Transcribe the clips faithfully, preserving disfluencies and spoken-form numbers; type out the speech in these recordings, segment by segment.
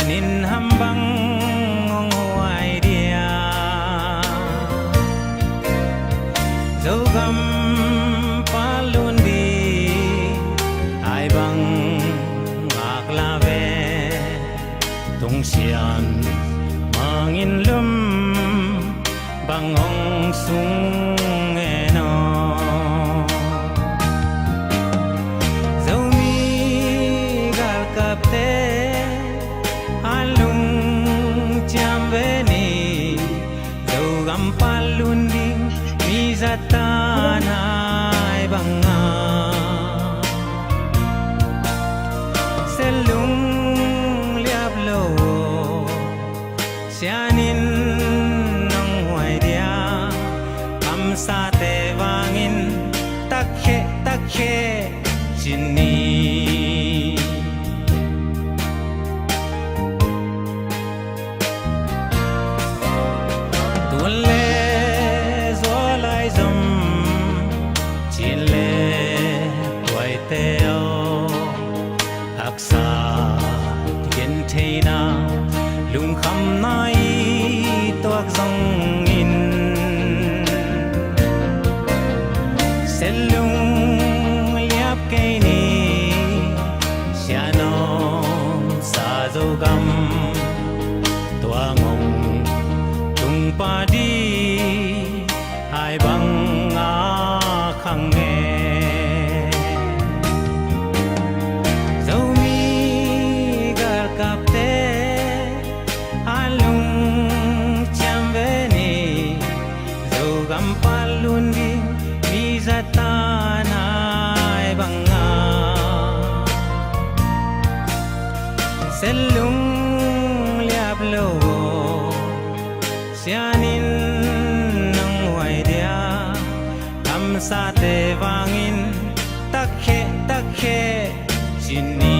Nin ham bang hong huai dia, Zogam palun di, ai bang ngak la ve, tung sian mangin lum bang hong sung e no. Zomi galkapte a lungciam ve ni, Zogam palun ding mi zatan ai bang a se lung liap lo. Sianin nong huai dia, kamsate vangin takheh takheh cin ni. Tun le zualai zom, cin le huaite aw, haksa gentheina, lungkhamna i tuak zongin, se lung liap kei ni, sianom sa Zogam, tua ngong tung pa di, ai bang a khang e. Zomi galkapte a lungciam ve ni, Zogam palun ding mi zatan ai bang a se lung liap lo. Sianin nong huai dia, kamsate vangin takheh takheh cin ni.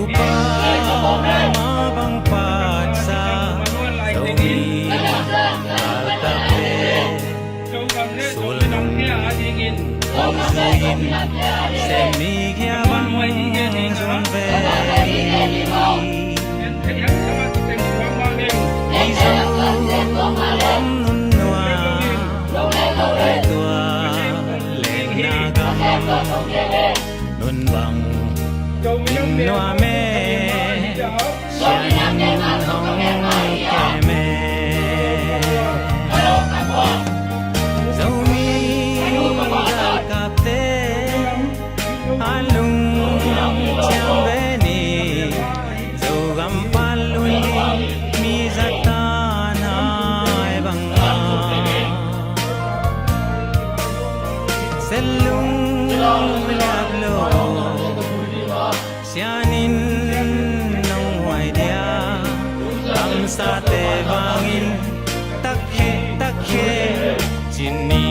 Upa ma bang patsa, Zomi galkapte sulung zuin, semi gia bang zun ve. Mizo om nun nua, tua lengna gam nun bang in nua me. Sianin hong kem e. Zomi galkapte a lungciam ve ni, Zogam palun ding mi zatan ai bang a se lung liap lo. Sianin nong huai dia, kamsate vangin takheh takheh cin ni.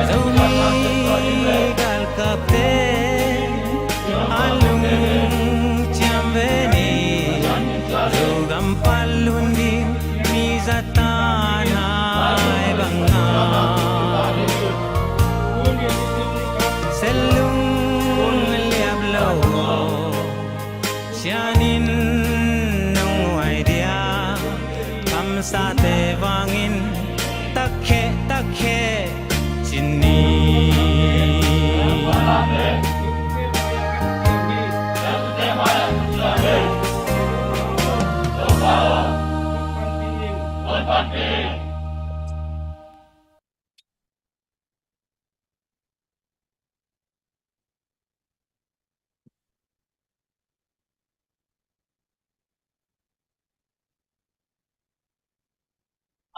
Zomi galkapte a lungciam ve ni, Zogam palun ding mi zatan ai bang a se lung liap lo. Sianin nong huai dia, kamsate vangin takheh takheh cin ni.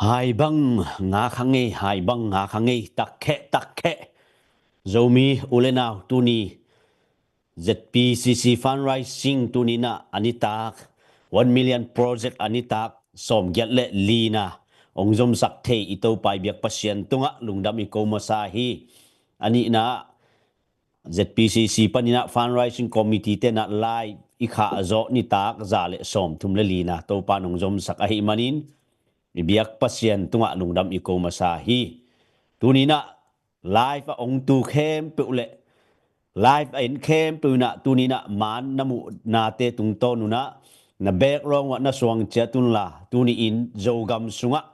Hai bang nga kha ngei, hai bang nga kha ngei, takheh takheh. Zomi u le nau, tuni Z P C C fundraising tuninah a nitak one million project a nitak sawmgiat le lina hong zomsak thei i Topa i biak Pasian tungah lungdam i ko masa hi. A nihna Z P C C paninah fundraising committee tenah live i khah zawh nitak za le sawmthum le lina Topa nong zomsak ahih manin i biak Pasian tungah lungdam i ko masa hi. Tuninah live a ong tu khempeuh le live a en khempeuh inah tuninah man na muhnate tungtawn unah na background ah na suang ciat unla tuni in Zogam sungah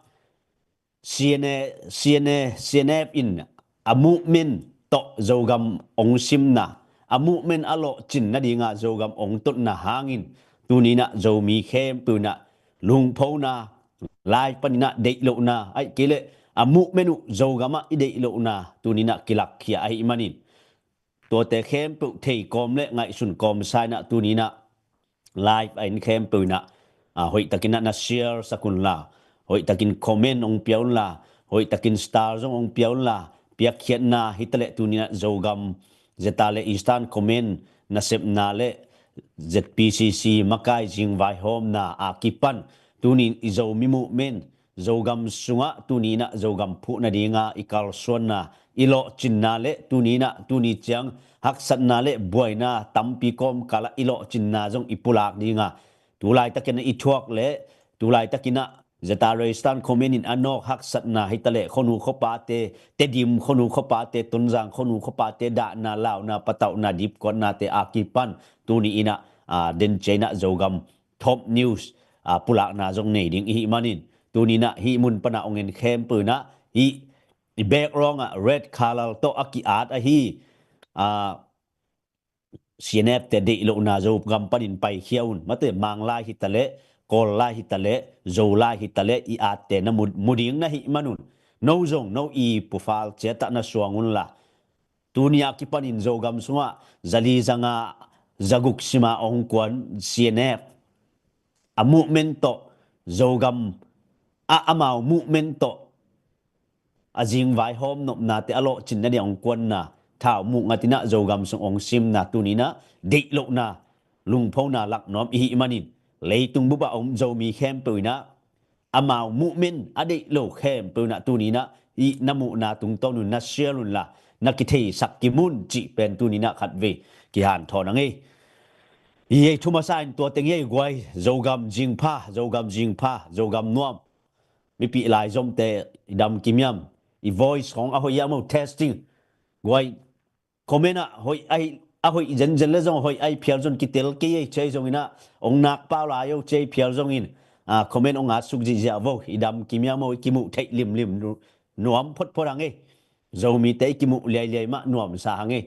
C N A, C N A, C N F in a movement tawh Zogam ong simna a movement a lawhcin nadinga Zogam ong totna hangin tuninah Zomi khempeuh inah lungphona live paninah deih lohna aih kei leh a movement uh Zogamah i deih lohna tuninah kilakkhia ahih manin tuate khempeuh thei kawm le ngaihsun kawm sainah tuninah live a en khempeuh inah hoih takinah na share sak unla hoih takin comment ong pia unla hoih takin star zong ong pia unla piakkhiatna hitaleh tuninah Zogam Zeta le Eastern Command nasepna le Z P C C makai zingvaihawmna a kipan tunin i Zomi movement Zogam sungah tuninah Zogam phuh nadinga i kalsuanna i lawhcinna le tuninah tuni ciang haksatna le buaina tampi kawmkalah i lawhcinna zong i pulak dinga tulaitakinah i thuak le tulaitakinah Zeta Resistance Command in a nawk haksatna hitaleh khonu khopate Tedim khonu khopate Tonzang khonu khopate dahna launa patauhna dipkuatnate a kipan tuni inah den ciainah Zogam top news pulakna zong nei ding ihih manin tuninah hih mun pana ong en khempeuh inah hih i background ah red color tawh a ki-at ahi C N F te deih lohna Zogam panin paikhia un mate Mang lai hitaleh Kawl lai hitaleh Zo lai hitaleh i atte na mu ding na hih manun no zong no i pufal ciatah na suang unla tuni a kipanin Zogam sungah zali zanga zaguk sima ong kuan C N F a movement tawh Zogam a amau movement tawh a zingvaihawm nopnate a lawhcinna dia ong kuanna thau muh ngatinah Zogam sung ong simna tuninah deih lohna lungphona laknuam ihih manin leitung bup a om Zomi khempeuh inah amau movement a deih lo khempeuh inah tuninah i na muhna tungtawn un na share unla na kitheisak kimun cih pen tuninah khatvei kihanthawn a ngei. I ei thu masa in tua teng i ei guai Zogam zingpha Zogam zingpha Zogam nuam mipi lai zomte i dam kimiam i voice khong a hoih a mo testing guai comment ah hoih a hoih zenzen le zong hoih a i phial zong kitel kei ei cei zong inah ong nak pau lai o cei phial zong in comment ong at suk zihziah vo i dam kimiam o i kimuh theih limlim nuam photphot hang ei Zomite i kimuh liailiai mah nuamsa hang ei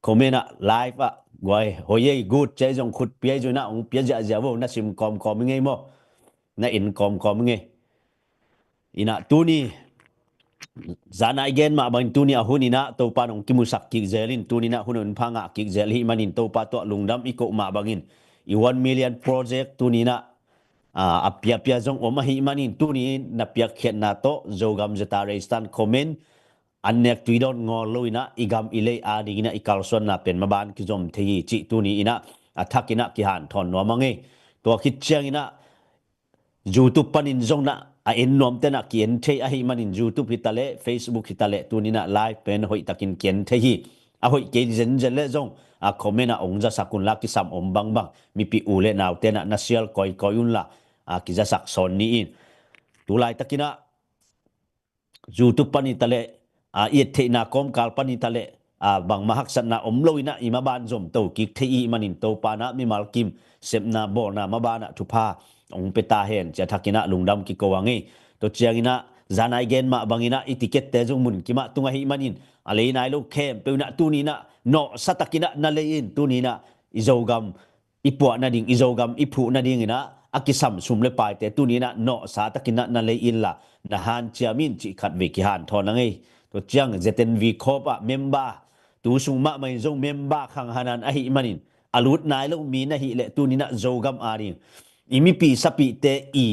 comment ah live ah guai hoih ei good cei zong khut pia i zong inah ong pia ziahziah vo na sim kawmkawm i ngei maw na in kawmkawm i ngei. Inah tuni zana i gen mah bangin tuni a hun inah Topa nong kimusak kik zel in tuninah hun hun pha ngah kik zel hih manin Topa tuah lungdam i koh mah bangin i one million project tuninah a piapia zong om ahih manin tuni na piakkhiatna tawh Zogam Zeta Resistance Command an nek tuidawn ngawl lo inah i gam i lei a dinginah i kalsuanna pen maban kizom thei hi cih tuni inah a thak inah kihanthawn nuam a ngei. Tua khit ciang inah YouTube panin zong nah a en nuam tenah ki-en thei ahih manin YouTube hitaleh Facebook hitaleh tuninah live pen hoih takin ki-en thei hi. A hoih kei zenzen le zong a comment ah ong zasak unla kisam om bangbang mipi u le nau tenah na share kawikawi unla a kizasak sawn ni in tulaitakinah YouTube pan i taleh a i et theihna kawmkal pan i taleh a bangmah haksatna om lo inah i maban zom to kik thei i manin Topa nah mimal kim sepna bawlna mabanah thupha ong pia ta hen cia thakinah lungdam kiko a ngei. Tua cianginah zana i gen mah banginah i ticket te zong mun kimah tung ahih manin a lei nai lo khempeuh inah tuninah nawhsa takinah na lei in tuninah i Zogam i puah nading i Zogam i phuh nadinginah a kisam sum le paite tuninah nawhsa takinah na lei inla na hanciam in cih khatvei kihanthawn a ngei. Tua ciang Z N V khawp ah member tu sung mahmah in zong member khanghanan ahih manin a lut nai lo mi na hih leh tuninah Zogam ading i mipi sapihte i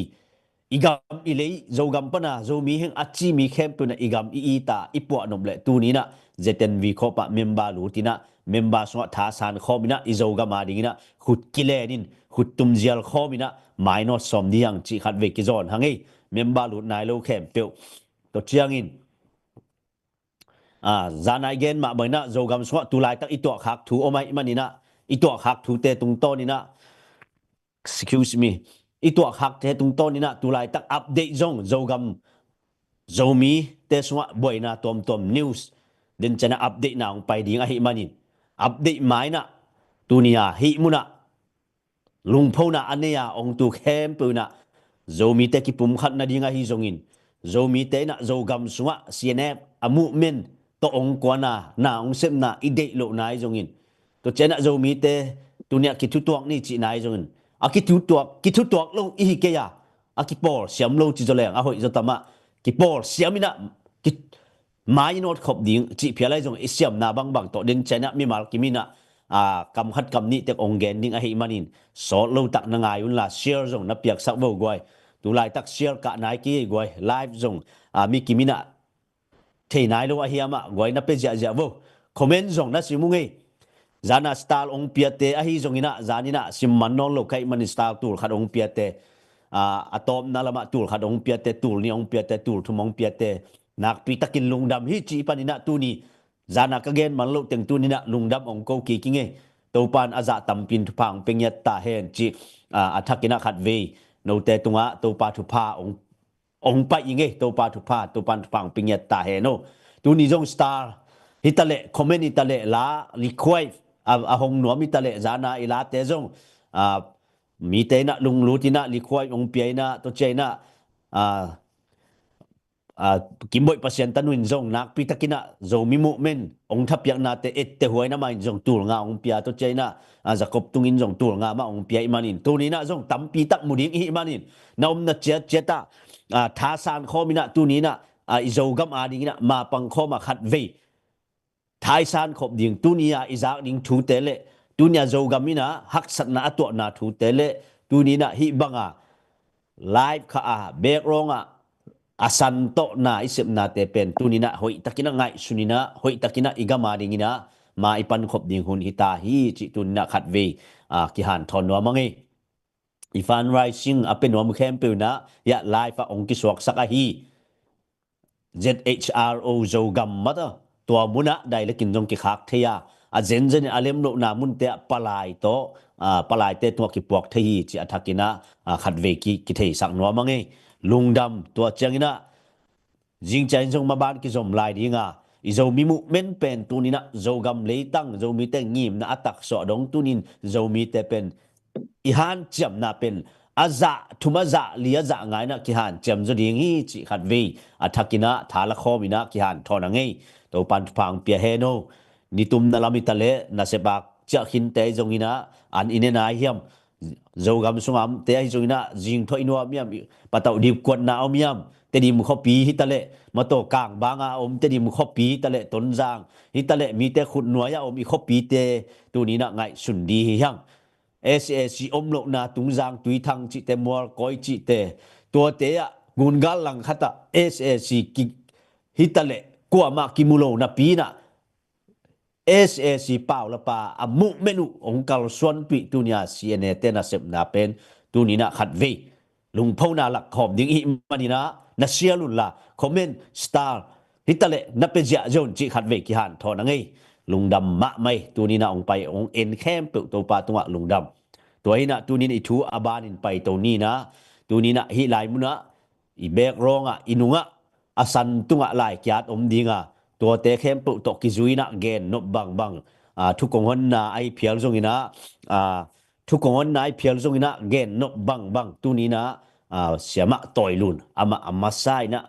i gam i lei, Zogam pana Zomi heng a ci mi khempeuh inah i gam i it a, i puahnop leh tuni inah Z N V khawpah member lut inah member sungah thasan khawm inah i Zogam a ding inah khut kilen in, khut tumzial khawm inah mainawt sawm ding hi hang cih khatvei kizawn hang ei. Member lut nai lo khempeuh. Tua ciangin a, zan a i gen mah bang inah Zogam sungah tu laitak i tuahkhak thu om ahih man inah, i tuahkhak thute tungtawn inah, excuse me, i tuahkhakte tungtawn inah tu laitak update zong Zogam, Zomite sungah buaina tuamtuam news, den ciang inah update na hong pai ding ahih manin, update ma inah tuni a hih munah lungphona a nei a ong tu khempeuh inah Zomite kipumkhat nading ahi zongin, Zomite inah Zogam sungah C N F a movement tawh ong kuana, na ong sepna i deih lohna ahi zongin, tua ciang inah Zomite tuni a kithutuak ni cihna ahi zongin, a kithutuak, kithutuak lo i hi kei a, a kipawl siam lo ci zaw leng a hoih zaw tam ah, kipawl siam inah ki, mainawt khop ding cih phial ahi zong i siamna bangbang tawh den ciang inah mimal kim inah, a, kam khat kam nih tek ong gen ding ahih manin, sawt lo tak na ngai unla, share zong na piaksak vo guai. Tu laitak share kah nai kei guai. Live zong, a, mi kim inah thei nai lo ahi amah guai, na pia ziahziah vo. Comment zong na sim ung ei. Zan a star ong piate ahi zong inah, zan inah sim man nawn lo ka hih manin star tul khat ong piate, a, a tawpna lamah tul khat ong piate, tul nih ong piate, tul thum ong piate, nakpi takin lungdam hi cih pan inah tuni zan a ka gen man loh teng tuni inah lungdam ong ko kik ing ei. Topa'n a zah tampi in thupha ong pia ngiat ta hen cih, a, a thak inah khatvei note tungah Topa thupha ong, ong pai ing ei. Topa thupha, Topa'n thupha ong pia ngiat ta hen o. Tuni zong star hi ta leh, comment hi ta leh, la request a, a hong nuam hi ta leh, zan a i late zong, a, mite inah lunglut inah request ong pia inah, tua ciang inah, a, a, Kimboih Pasian tanu in zong nakpi tak inah Zomi movement ong thapiaknate etteh huai na mah in zong tul nga ong pia, tua ciang inah, a, Jacob Tung in zong tul nga mah ong pia ahih manin, tuni inah zong tampi tak mu ding i hih manin, na omna ciatciat ah, a, thasan khawm inah tuni inah, a, i Zogam a ding inah mapang khawm a khatvei thaisan khop ding, tuni a i zak ding thute le tuni a Zogam in a haksatna a tuahna thute le tuni in a hih bang a live kha a background ah a san tawhna i sepnate pen tuni in a hoih takin a ngaihsun in a, hoih takin a i gam a ding in a ma i pankhop ding hun hi ta hi cih tuni in a khatvei, a, kihanthawn nuam a ngei. I fundraising a pia nuam khempeuh in a hiah live ah hong kisuaksak ahi Z H R O Zogam mah ta, tua mun ah direct in zong kikhak thei a, a zenzen in a lem lohna munte ah palai tawh, a, palaite tungah kipuak thei hi cih a thak in a, a, khatvei ki, kitheisak nuam a ngei. Lungdam. Tua ciangin a zingciang in zong maban kizom lai ding a, i Zomi movement pen tuni in a Zogam leitang Zomite ngimna a taksuah dong tuni in Zomite pen i hanciamna pen a zah thum a zah li a zah nga in a kihanciam zaw ding hi cih khatvei a thak in a tha la khawm in a kihanthawn a ngei. Topa'n thupha hong pia hen o. Nitumna lam hi ta leh nasep a ciah khinte ahi zongin a an i ne nai hiam, Zogam sung a omte ahi zongin a zingthaw i nuam hiam, patauh dipkuatna a om hiam, Tedim khuapi hi ta leh, Mataw kang bang a om Tedim khuapi hi ta leh, Tonzang hi ta leh, mite khutnuai a om i khuapite tuni in a ngaihsun di hi hiang. S A C om lohna Tungzang, Tuithang cihte, Mualkawi cihte, tuate ah gungal langkhat ah S A C ki, hi ta leh kuamah kimu lo napi in a S A C paulapa a movement uh hong kalsuanpih tuni a C N A te nasepna pen tuni in a khatvei lungphona lak khawm ding i hih manin a na share un la, comment, star hi ta leh na pia ziahziah un cih khatvei kihanthawn a ngei. Lungdam mahmah hi. Tuni in a hong pai hong en khempeuh Topa tungah lungdam. Tua hi in a tuni in i thu a banin paito ni in a, tuni in a hih lai mun ah i background ah i nung ah a san tungah laikiat om ding a, tuate khempeuh tawh kizui in a gennop bangbang, a, thukong honna ahi phial zongin a, a, thukong honna ahi phial zongin a gennop bangbang tuni in a, a, Siamah Tawi Lun amah a masa in a,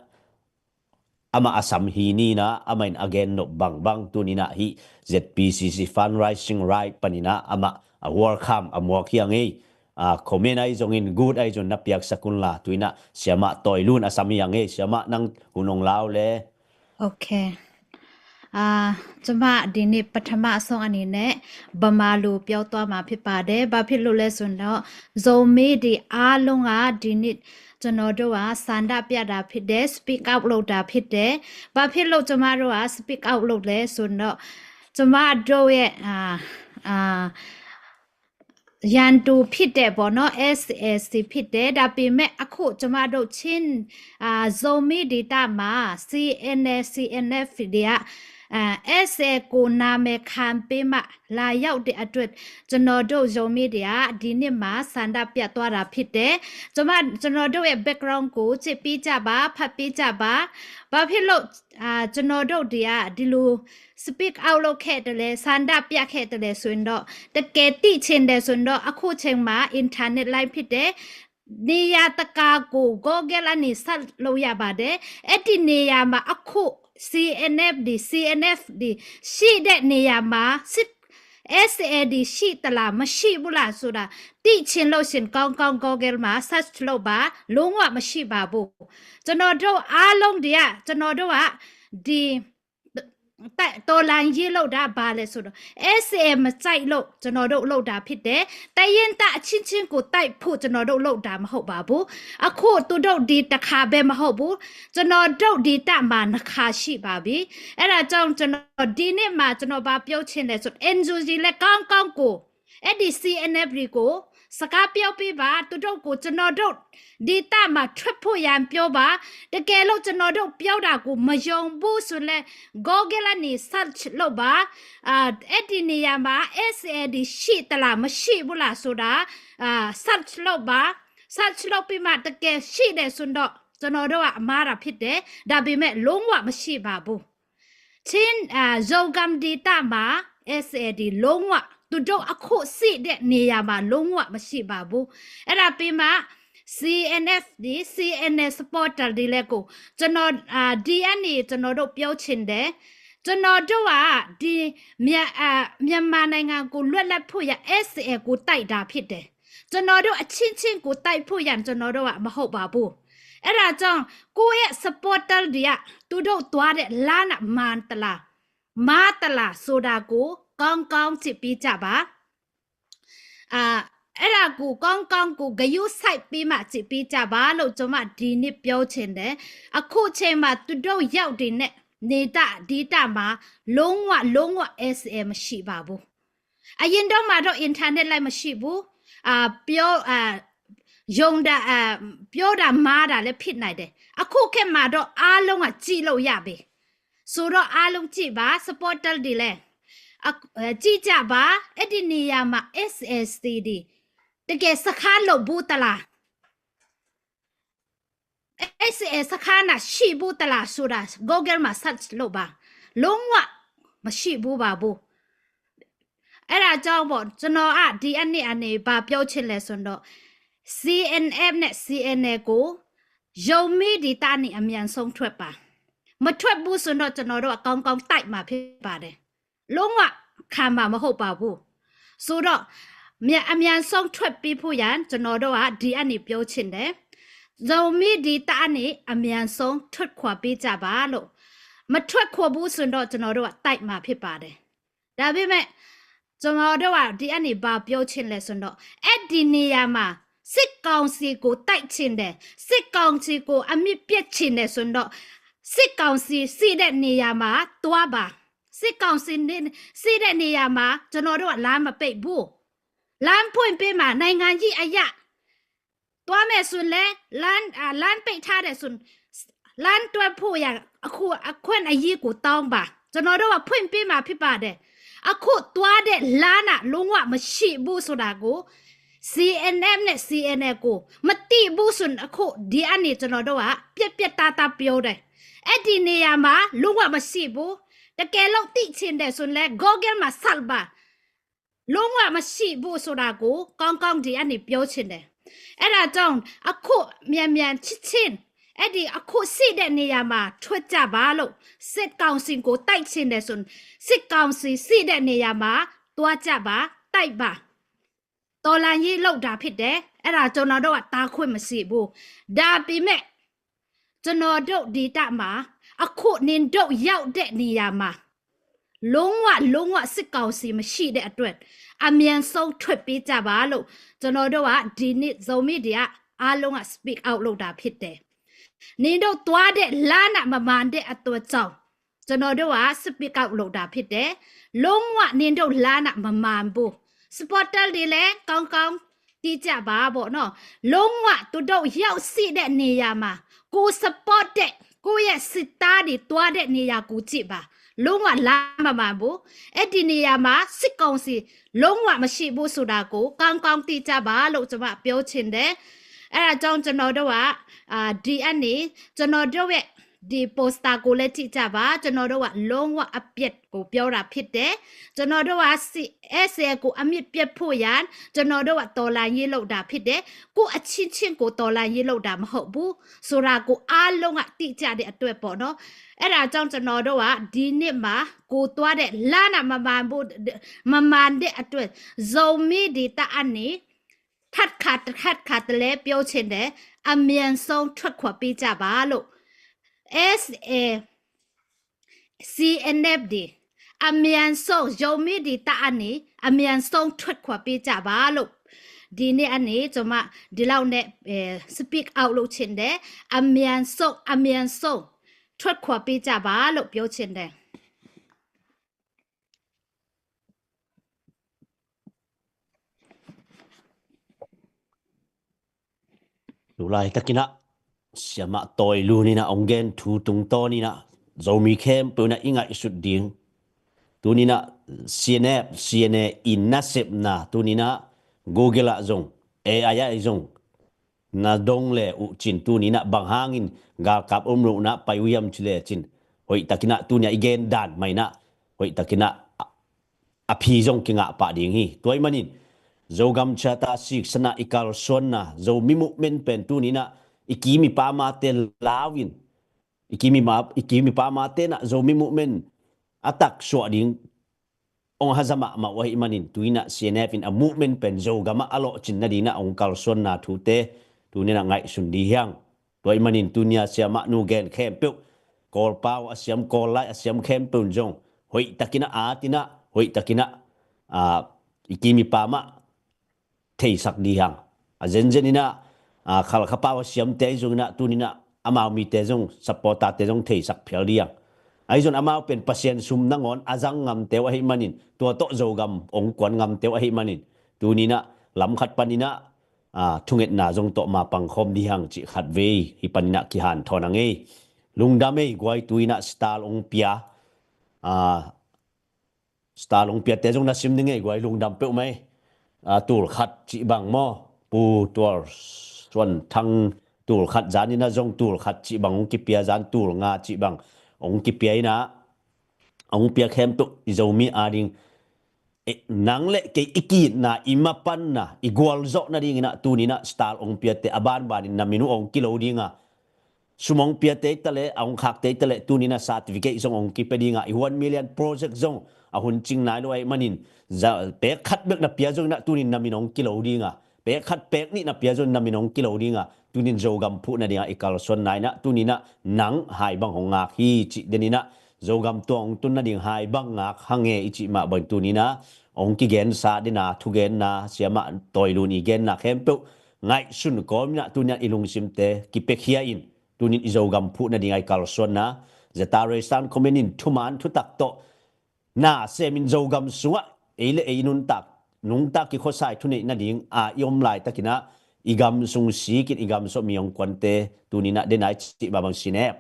amah a sam hi ni in a, amah in a gennop bangbang tuni in a hih Z P C C fundraising ride panin a amah a welcome a muak hi a ngei. A, comment ahi zongin, good ahi zongin na piaksak un la, tu in a Siamah Tawi Lun a sam hi a ngei. Siamah, nang hun hong la o le. Ok. အာ၊ ကျွန်မဒီနှစ်ပထမဆုံးအနေနဲ့ဗမာလိုပြောသွားမှာဖြစ်ပါတယ်။ ဘာဖြစ်လို့လဲဆိုတော့ ဇိုမီဒီအားလုံးကဒီနှစ်ကျွန်တော်တို့ကဆန္ဒပြတာဖြစ်တယ်။ Speak out လုပ်တာဖြစ်တယ်။ ဘာဖြစ်လို့ကျွန်မတို့က speak out လုပ်လဲဆိုတော့ ကျွန်မတို့ရဲ့၊ အာ၊ အာ၊ ရန်သူဖြစ်တယ်ပေါ့နော်။ SAC ဖြစ်တယ်။ ဒါပေမဲ့အခုကျွန်မတို့ချင်း၊ အာ၊ ဇိုမီဒေသမှာ CNA CNF တွေက၊ အာ၊ SA ကိုနာမည်ခံပေးမှလာရောက်တဲ့အတွက် ကျွန်တော်တို့ဇိုမီတွေကဒီနှစ်မှာဆန္ဒပြသွားတာဖြစ်တယ်။ ကျွန်မ၊ ကျွန်တော်တို့ရဲ့ background ကိုကြည့်ပေးကြပါ၊ ဖတ်ပေးကြပါ။ ဘာဖြစ်လို့၊ အာ၊ ကျွန်တော်တို့တွေကဒီလို speak out လုပ်ခဲ့တယ်လဲ၊ ဆန္ဒပြခဲ့တယ်လဲဆိုရင်တော့ တကယ်သိချင်တယ်ဆိုရင်တော့ အခုချိန်မှာ internet line ဖြစ်တယ်။ နေရာတကာကို Google ကနေ search လုပ်ရပါတယ်။ အဲ့ဒီနေရာမှာအခု CNF ဒီ CNF ဒီရှိတဲ့နေရာမှာစစ် SAD ရှိသလားမရှိဘူးလားဆိုတာသိချင်လို့ရှိရင် ကောင်းကောင်း Google မှာ search လုပ်ပါ။ လုံးဝမရှိပါဘူး။ ကျွန်တော်တို့အားလုံးတွေက၊ ကျွန်တော်တို့ကဒီ တော်လှန်ရေးလုပ်တာဘာလဲဆိုတော့ SA မကြိုက်လို့ကျွန်တော်တို့လုပ်တာဖြစ်တယ်။ တိုင်းရင်းသားအချင်းချင်းကိုတိုက်ဖို့ကျွန်တော်တို့လုပ်တာမဟုတ်ပါဘူး။ အခုသူတို့ဒီတစ်ခါပဲမဟုတ်ဘူး။ ကျွန်တော်တို့ဒီတပ်မှာနှစ်ခါရှိပါပြီ။ အဲ့ဒါကြောင့်ကျွန်တော်ဒီနေ့မှာကျွန်တော်ဘာပြောချင်လဲဆိုတော့ NUG လည်းကောင်းကောင်းကို အဲ့ဒီ CNF တွေကိုစကားပြောပေးပါ။ သူတို့ကိုကျွန်တော်တို့ဒေသမှာထွက်ဖို့ရန်ပြောပါ။ တကယ်လို့ကျွန်တော်တို့ပြောတာကိုမယုံဘူးဆိုလဲ Google ကနေ search လုပ်ပါ။ အာ၊ အဲ့ဒီနေရာမှာ SAD ရှိသလားမရှိဘူးလားဆိုတာ၊ အာ၊ search လုပ်ပါ။ search လုပ်ပြီးမှတကယ်ရှိတယ်ဆိုတော့ကျွန်တော်တို့ကအမှားတာဖြစ်တယ်။ ဒါပေမဲ့လုံးဝမရှိပါဘူး။ ချင်း၊ အာ၊ ဇိုဂမ်ဒေသမှာ SAD လုံးဝ၊ သူတို့အခုရှိတဲ့နေရာမှာလုံးဝမရှိပါဘူး။ အဲ့ဒါပြီးမှ CNF ဒီ CNA supporter တွေလည်းကိုကျွန်တော်၊ အာ၊ ဒီကနေကျွန်တော်တို့ပြောချင်တယ်။ ကျွန်တော်တို့ကဒီမြ၊ အာ၊ မြန်မာနိုင်ငံကိုလွတ်လပ်ဖို့ရန် SA ကိုတိုက်တာဖြစ်တယ်။ ကျွန်တော်တို့အချင်းချင်းကိုတိုက်ဖို့ရန်ကျွန်တော်တို့ကမဟုတ်ပါဘူး။ အဲ့ဒါကြောင့်ကိုယ့်ရဲ့ supporter တွေကသူတို့သွားတဲ့လမ်းကမှန်သလား၊ မှားသလားဆိုတာကိုကောင်းကောင်းကြည့်ပေးကြပါ။ အာ၊ အဲ့ဒါကိုကောင်းကောင်းကိုဂရုစိုက်ပြီးမှကြည့်ပေးကြပါလို့ကျွန်မဒီနေ့ပြောချင်တယ်။ အခုချိန်မှာသူတို့ရောက်တဲ့နေရာဒေသမှာလုံးဝ၊ လုံးဝ SA မရှိပါဘူး။ အရင်တုန်းမှာတော့ internet လည်းမရှိဘူး။ အာ၊ ပြော၊ အာ၊ ယုံတာ၊ အာ၊ ပြောတာမှားတာလည်းဖြစ်နိုင်တယ်။ အခုခေတ်မှာတော့အားလုံးကကြည့်လို့ရပြီ။ ဆိုတော့အားလုံးကြည့်ပါ။ supporter တွေလည်း၊ အာ၊ အာ၊ ကြည့်ကြပါ။ အဲ့ဒီနေရာမှာ SAC တွေတကယ်စခန်းလုပ်ဘူးသလား၊ SA စခန်းကရှိဘူးသလားဆိုတာ Google မှာ search လုပ်ပါ။ လုံးဝမရှိဘူးပါဘူး။ အဲ့ဒါကြောင့်ပေါ့၊ ကျွန်တော်ကဒီအနှစ်အနေဘာပြောချင်လဲဆိုတော့ CNF နဲ့ CNA ကိုဇိုမီဒေသကနေအမြန်ဆုံးထွက်ပါ။ မထွက်ဘူးဆိုတော့ကျွန်တော်တို့ကကောင်းကောင်းတိုက်မှာဖြစ်ပါတယ်။ လုံးဝခံမှာမဟုတ်ပါဘူး။ ဆိုတော့၊ မြန်၊ အမြန်ဆုံးထွက်ပေးဖို့ရန်ကျွန်တော်တို့ကဒီကနေပြောချင်တယ်။ ဇိုမီဒေသကနေအမြန်ဆုံးထွက်ခွာပေးကြပါလို့။ မထွက်ခွာဘူးဆိုတော့ကျွန်တော်တို့ကတိုက်မှာဖြစ်ပါတယ်။ ဒါပေမဲ့ကျွန်တော်တို့ကဒီကနေဘာပြောချင်လဲဆိုတော့၊ အဲ့ဒီနေရာမှာစစ်ကောင်စီကိုတိုက်ချင်တယ်၊ စစ်ကောင်စီကိုအမြစ်ပြတ်ချင်တယ်ဆိုတော့၊ စစ်ကောင်စီရှိတဲ့နေရာမှာသွားပါ။ စစ်ကောင်စီရှိတဲ့နေရာမှာကျွန်တော်တို့ကလမ်းမပိတ်ဘူး။ လမ်းဖွင့်ပေးမှာ၊ နိုင်ငံရေးအရသွားမယ်ဆိုရင်လည်းလမ်း၊ အာ၊ လမ်းပိတ်ထားတယ်ဆိုရင်လမ်းတွဲဖို့ရန်အခုအခွင့်အရေးကိုတောင်းပါ။ ကျွန်တော်တို့ကဖွင့်ပေးမှာဖြစ်ပါတယ်။ အခုသွားတဲ့လမ်းကလုံးဝမရှိဘူးဆိုတာကို CNF နဲ့ CNA ကိုမသိဘူးဆိုရင်အခုဒီကနေကျွန်တော်တို့ကပြတ်ပြတ်သားသားပြောတယ်။ အဲ့ဒီနေရာမှာလုံးဝမရှိဘူး။ တကယ်လို့သိချင်တယ်ဆိုရင်လည်း Google မှာ search ပါ။ လုံးဝမရှိဘူးဆိုတာကိုကောင်းကောင်းဒီကနေပြောချင်တယ်။ အဲ့ဒါကြောင့်အခုမြန်မြန်ချက်ချင်းအဲ့ဒီအခုရှိတဲ့နေရာမှာထွက်ကြပါလို့၊ စစ်ကောင်စီကိုတိုက်ချင်တယ်ဆိုရင်စစ်ကောင်စီရှိတဲ့နေရာမှာသွားကြပါ၊ တိုက်ပါ။ တော်လှန်ရေးလုပ်တာဖြစ်တယ်။ အဲ့ဒါကျွန်တော်တို့ကတားခွင့်မရှိဘူး။ ဒါပေမဲ့ကျွန်တော်တို့ဒေသမှာအခုနင်တို့ရောက်တဲ့နေရာမှာ လုံးဝ၊ လုံးဝစစ်ကောင်စီမရှိတဲ့အတွက် အမြန်ဆုံးထွက်ပေးကြပါလို့ ကျွန်တော်တို့က ဒီနေ့ Zomi တွေက အားလုံးက speak out လုပ်တာဖြစ်တယ်။ နင်တို့သွားတဲ့လမ်းကမမှန်တဲ့အတွက်ကြောင့် ကျွန်တော်တို့က speak out လုပ်တာဖြစ်တယ်။ လုံးဝနင်တို့လမ်းကမမှန်ဘူး။ Supporter တွေလည်း ကောင်းကောင်းသိကြပါပေါ့နော်။ လုံးဝသူတို့ရောက်ရှိတဲ့နေရာမှာ ကိုယ် support တဲ့ ကိုယ့်ရဲ့စစ်သားတွေသွားတဲ့နေရာကိုကြည့်ပါ။ လုံးဝလမ်းမမှန်ဘူး။ အဲ့ဒီနေရာမှာစစ်ကောင်စီလုံးဝမရှိဘူးဆိုတာကို ကောင်းကောင်းသိကြပါလို့ ကျွန်မပြောချင်တယ်။ အဲ့ဒါကြောင့် ကျွန်တော်တို့က အာ၊ ဒီအနည်း ကျွန်တော်တို့ရဲ့ ဒီ poster ကိုလည်းကြည့်ကြပါ။ ကျွန်တော်တို့က လုံးဝအပြတ်ကိုပြောတာဖြစ်တယ်။ ကျွန်တော်တို့က စစ်၊ SAC ကိုအမြစ်ပြတ်ဖို့ရန် ကျွန်တော်တို့က တော်လှန်ရေးလုပ်တာဖြစ်တယ်။ ကိုယ့်အချင်းချင်းကို တော်လှန်ရေးလုပ်တာမဟုတ်ဘူးဆိုတာကို အားလုံးကသိကြတဲ့အတွက်ပေါ့နော်။ အဲ့ဒါကြောင့် ကျွန်တော်တို့က ဒီနေ့မှာ ကိုယ်သွားတဲ့လမ်းကမမှန်ဘူး၊ မမှန်တဲ့အတွက် Zomi တွေ တအန်းနေ ထပ်ခါ၊ ထပ်ခါတလဲပြောချင်တယ်။ အမြန်ဆုံးထွက်ခွာပေးကြပါလို့။ SAC CNF တွေ အမြန်ဆုံး၊ Zomi တွေ တအန်းနေ အမြန်ဆုံးထွက်ခွာပေးကြပါလို့ ဒီနေ့အနည်း ကျွန်မဒီလောက်နဲ့၊ အဲ၊ speak out လုပ်ချင်တယ်။ အမြန်ဆုံး၊ အမြန်ဆုံးထွက်ခွာပေးကြပါလို့ပြောချင်တယ်။ လူလိုက်တကန Siamah Tawi Lun in ah hong gen thu tungtawn in ah Zomi khempeuh in ah i ngaihsut ding. Tuni in ah CNF, CNA i nasepna tuni in ah Google ah zong, AI ah zong na dong le uh cin, tuni in ah bang hangin galkap om loh in ah pai uh hiam ci le cin, hoih takin ah tuni ah i gen dan mah in ah hoih takin ah a phi zong kingah pah ding hi. Tua ahih manin Zogam Charter siksan ah i kalsuanna, Zomi movement pen tuni in ah i kim i pamte lau in, i kim i ma-, i kim i pamte in ah Zomi movement a taksuah ding hong haza mahmah uh ahih manin, tu in ah CNF in a movement pen Zogam ah a lawhcin nading in ah hong kalsuanna thute tuni in ah ngaihsun ding hi hang. Tua ahih manin tuni a siamah nu gen khempeuh, Kawlpau a siam, Kawllai a siam khempeuh in zong hoih takin ah at in ah, hoih takin ah, aa, i kim i pam ah theisak ding hi hang. A zenzen in ah, aa, Khalkha pau a siamte ahi zongin ah, tuni in ah amau mite zong, supporter-te zong theisak phial ding hi hang. Ahi zong amau pen Pasian sum nangawn a zang ngamte uh ahih manin, tua tawh Zogam hong kuan ngamte uh ahih manin, tuni in ah lam khat panin ah, aa, thungetna zong tawh ma pangkhawm ding hi hang cih khat vei hih panin ah kihanthawn a ngei. Lungdam ei, guai, tu in ah star hong pia, aa, star hong piate zong na sim ding ei, guai, lungdam peuhmah ei. Aa, tul khat cih bang maw, Pu Tual Suan Thang, tul khat zan in ah zong tul khat cih bang hong kipia, zan tul nga cih bang hong kipia in ah, hong pia khempeuh i Zomi ading, eh, nang le kei i ki-itna, i mapanna, i gualzawh nading in ah tuni in ah star hong piate a banbanin na min uh hong kilo ding a, sum hong piate hi ta leh, a hong khakte hi ta leh, tuni in ah certificate zong hong kipia ding a, i one million project zong a hun cing nai lo ahih manin, za-, pek khat bek na pia zongin ah tuni in na min hong kilo ding a, pek khat pek nih na pia zongin na min hong kilo ding a, tuni in Zogam phuh nading a i kalsuanna in ah tuni in ah nang hai bang hong ngak hi cih den in ah, Zogam tuang hong tun nading hai bang ngak hang e i cih mah bangin tuni in ah hong kigensa den a thugenna, siamah Tawi Lun i genna khempeuh ngaihsun kawm in ah tuni in ah i lungsimte kipiakhia in, tuni in i Zogam phuh nading a i kalsuanna, Zeta Raysan comment in thuman thutak tawh na semin Zogam sungah ei le ei nuntak, nungtak kikhuasa i thuneih nading a i om laitakin ah, i gam sung sikin i gam sawh mi hong kuante tuni in ah den a i cih mah bang CNF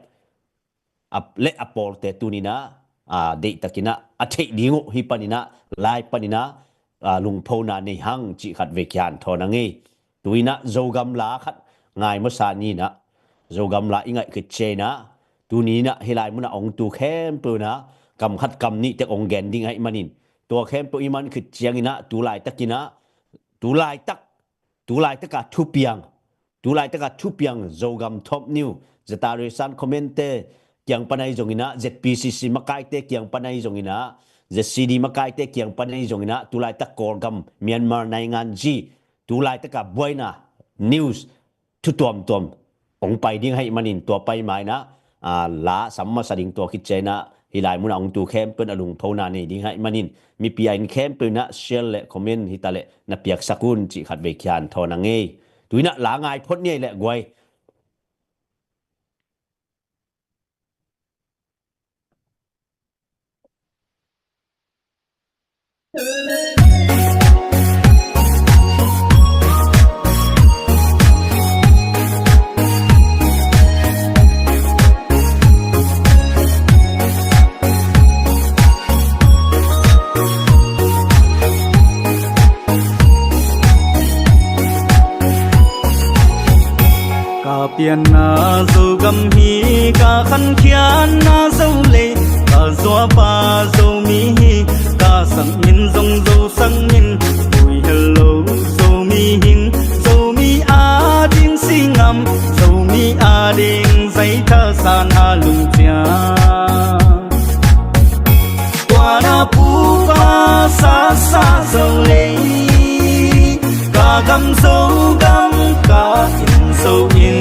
a, le a pawlte tuni in ah, a, deihtakin ah a theih ding uh hih panin ah, live panin ah, a, lungphona nei hang cih khat vei kihanthawn a ngei. Tu in ah Zogam la khat ngai masa ni in ah, Zogam la i ngaih khit ciang in ah, tuni in ah hih lai mun ah hong tu khempeuh in ah kam khat kam nih tek hong gen ding ahih manin, tua khempeuh i man khit ciangin ah tu laitakin ah, tu laitak, tu laitaka thupiang, tu laitaka thupiang Zogam Top News, Zeta Raysan comment-te kiang pan ahi zongin ah, ZPCC makaite kiang pan ahi zongin ah, ZCD makaite kiang pan ahi zongin ah, tu laitak Kawlgam, Myanmar နိုင်ငံကြီး, tu laitaka buaina news thu tuamtuam hong pai ding ahih manin, tua pai ma in ah, a, la sam masa ding, tua khit ciang in ah hih lai munah hong tu khempeuh in a lungphona nei ding ahih manin mipi a in khempeuh in ah share le comment hi ta leh na piaksak un cih khat vei kihanthawn a ngei. Tu in ah la ngai phot ni ei leh guai. Ka pianna Zogam hi, ka khankhiatna Zolei, ka zuapa Zomi hi, ka sakmin zong Zo sakmin, ui hello Zomi hing, Zomi ading singam, Zomi ading zaithasan a lungcia. Tua na pupa sasa Zolei, ka gam Zogam, ka inn Zo inn.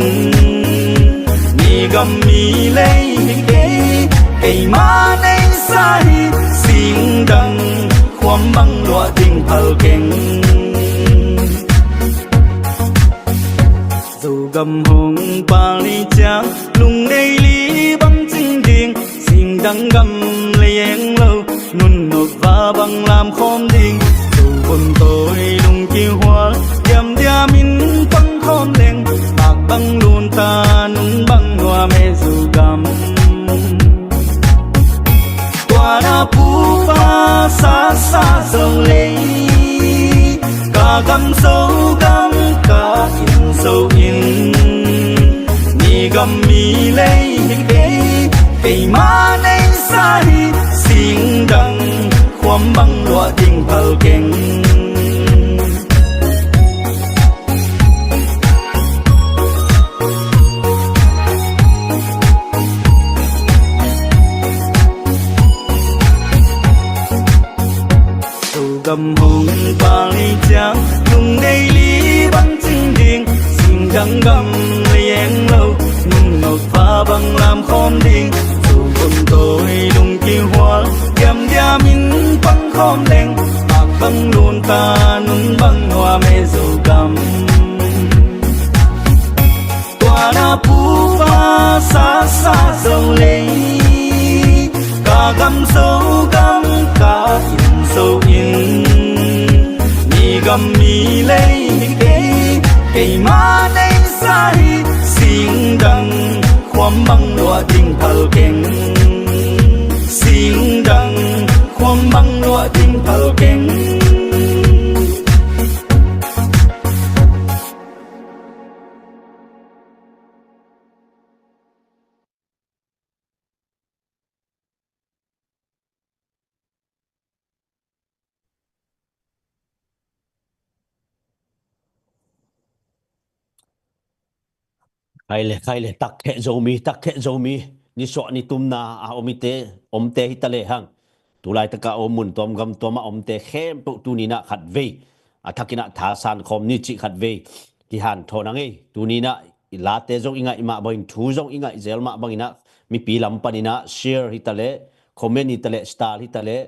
Mi gam mi lei hi kei, keima neisa hi, singdang khuam bang luah ding phal keng. Zogam hong pal ni ciang, lungdei li bang cing ding, singdang gam lei eng lo, nun nop va bang lam khawm ding. Zo bun tawi lung kihual, diamdiam in pang khawm leng, pak bang lunta nun bang nuam e Zogam. Tua na pupa sasa Zolei, ka gam Zogam, ka inn Zo inn. Mi gam mi lei hi kei, keima neisa hi, singdang khuam bang luah ding phal keng. Zogam hong pal ni ciang, lungdei li bang cing ding, singdang gam lei eng lo, nun nop va bang lam khawm ding. Zo bun tawi lung kihual, diamdiam in pang khawm leng, pak bang lunta nun bang nuam e Zogam. Tua na pupa sasa Zolei, ka gam Zogam, ka inn Zo inn. Mi gam mi lei hi kei, keima neisa hi, singdang khuam bang luah ding phal keng. Singdang khuam bang luah ding phal keng. Khai le, khai le, takkheh Zomi, takkheh Zomi. Nisuah nitumna a om ite, omte hi ta le hang. Tulaitak a om mun tuam gam tuam a omte khempeuh tuni in ah khat vei a thakin ah thasan khawm ni cih khat vei kihanthawn a ngei. Tuni in ah i late zong i ngaih mah bangin, thu zong i ngaih zel mah bangin ah mipi lam panin ah share hi ta leh, comment hi ta leh, star hi ta leh,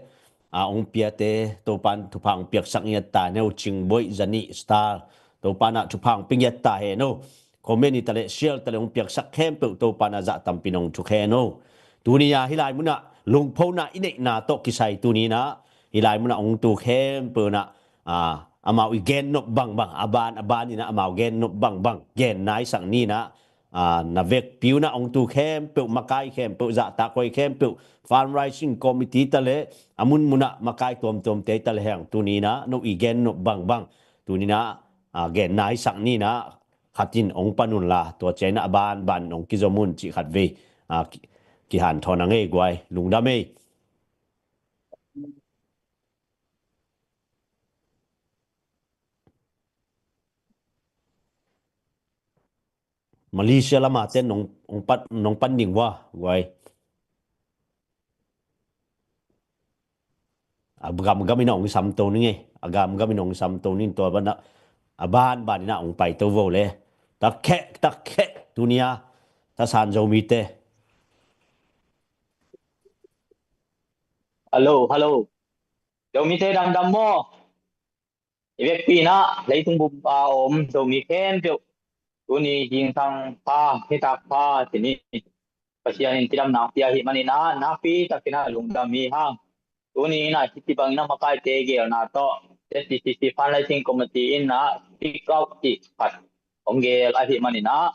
a hong piate Topan thupha hong piaksak ngiat ta hen aw. Cingboih Zanih star, Topan ah thupha hong pia ngiat ta hen aw. Comment hi ta leh, share ta leh, hong piaksak khempeuh Topan ah zah tampi in hong thuk hen aw. Tuni a hih lai munah lungphona i neihna tawh kisai tuni in ah hih lai munah hong tu khempeuh in ah, a, amau i gennop bangbang, a ban a ban in ah amau gennop bangbang gen naisak ni in ah, a, na vekpi un ah hong tu khempeuh, makai khempeuh, zahtak huai khempeuh, fundraising committee ta leh, a munmun ah makai tuamtuamte ta leh hang, tuni in ah no i gennop bangbang tuni in ah, a, gen naisak ni in ah khat in hong pan unla, tua ciang in ah a banban in hong kizom un cih khat vei, a, ki, kihanthawn a ngei guai. Lungdam ei. Malaysia lam a ten nong, nong pan, nong pan ding ua guai. A gamgam in ah hong samto ning ei. A gamgam in ah hong samto ning, tua banah a banban in ah hong paito vo le. Takkheh, takkheh, tuni a thasan Zomite. Hello, hello. Zomite damdam maw? I vekpi in ah leitung bup a om Zomi khempeuh tuni zingsang pha, nitak pha ci ni. Pasian in cidamna hong pia ahih manin ah nakpi takin ah lungdam hi hang. Tuni in ah hih ci bangin ah makaite geelna tawh Z C C C Fundraising Committee in ah speak out cih khat hong geel ahih manin ah,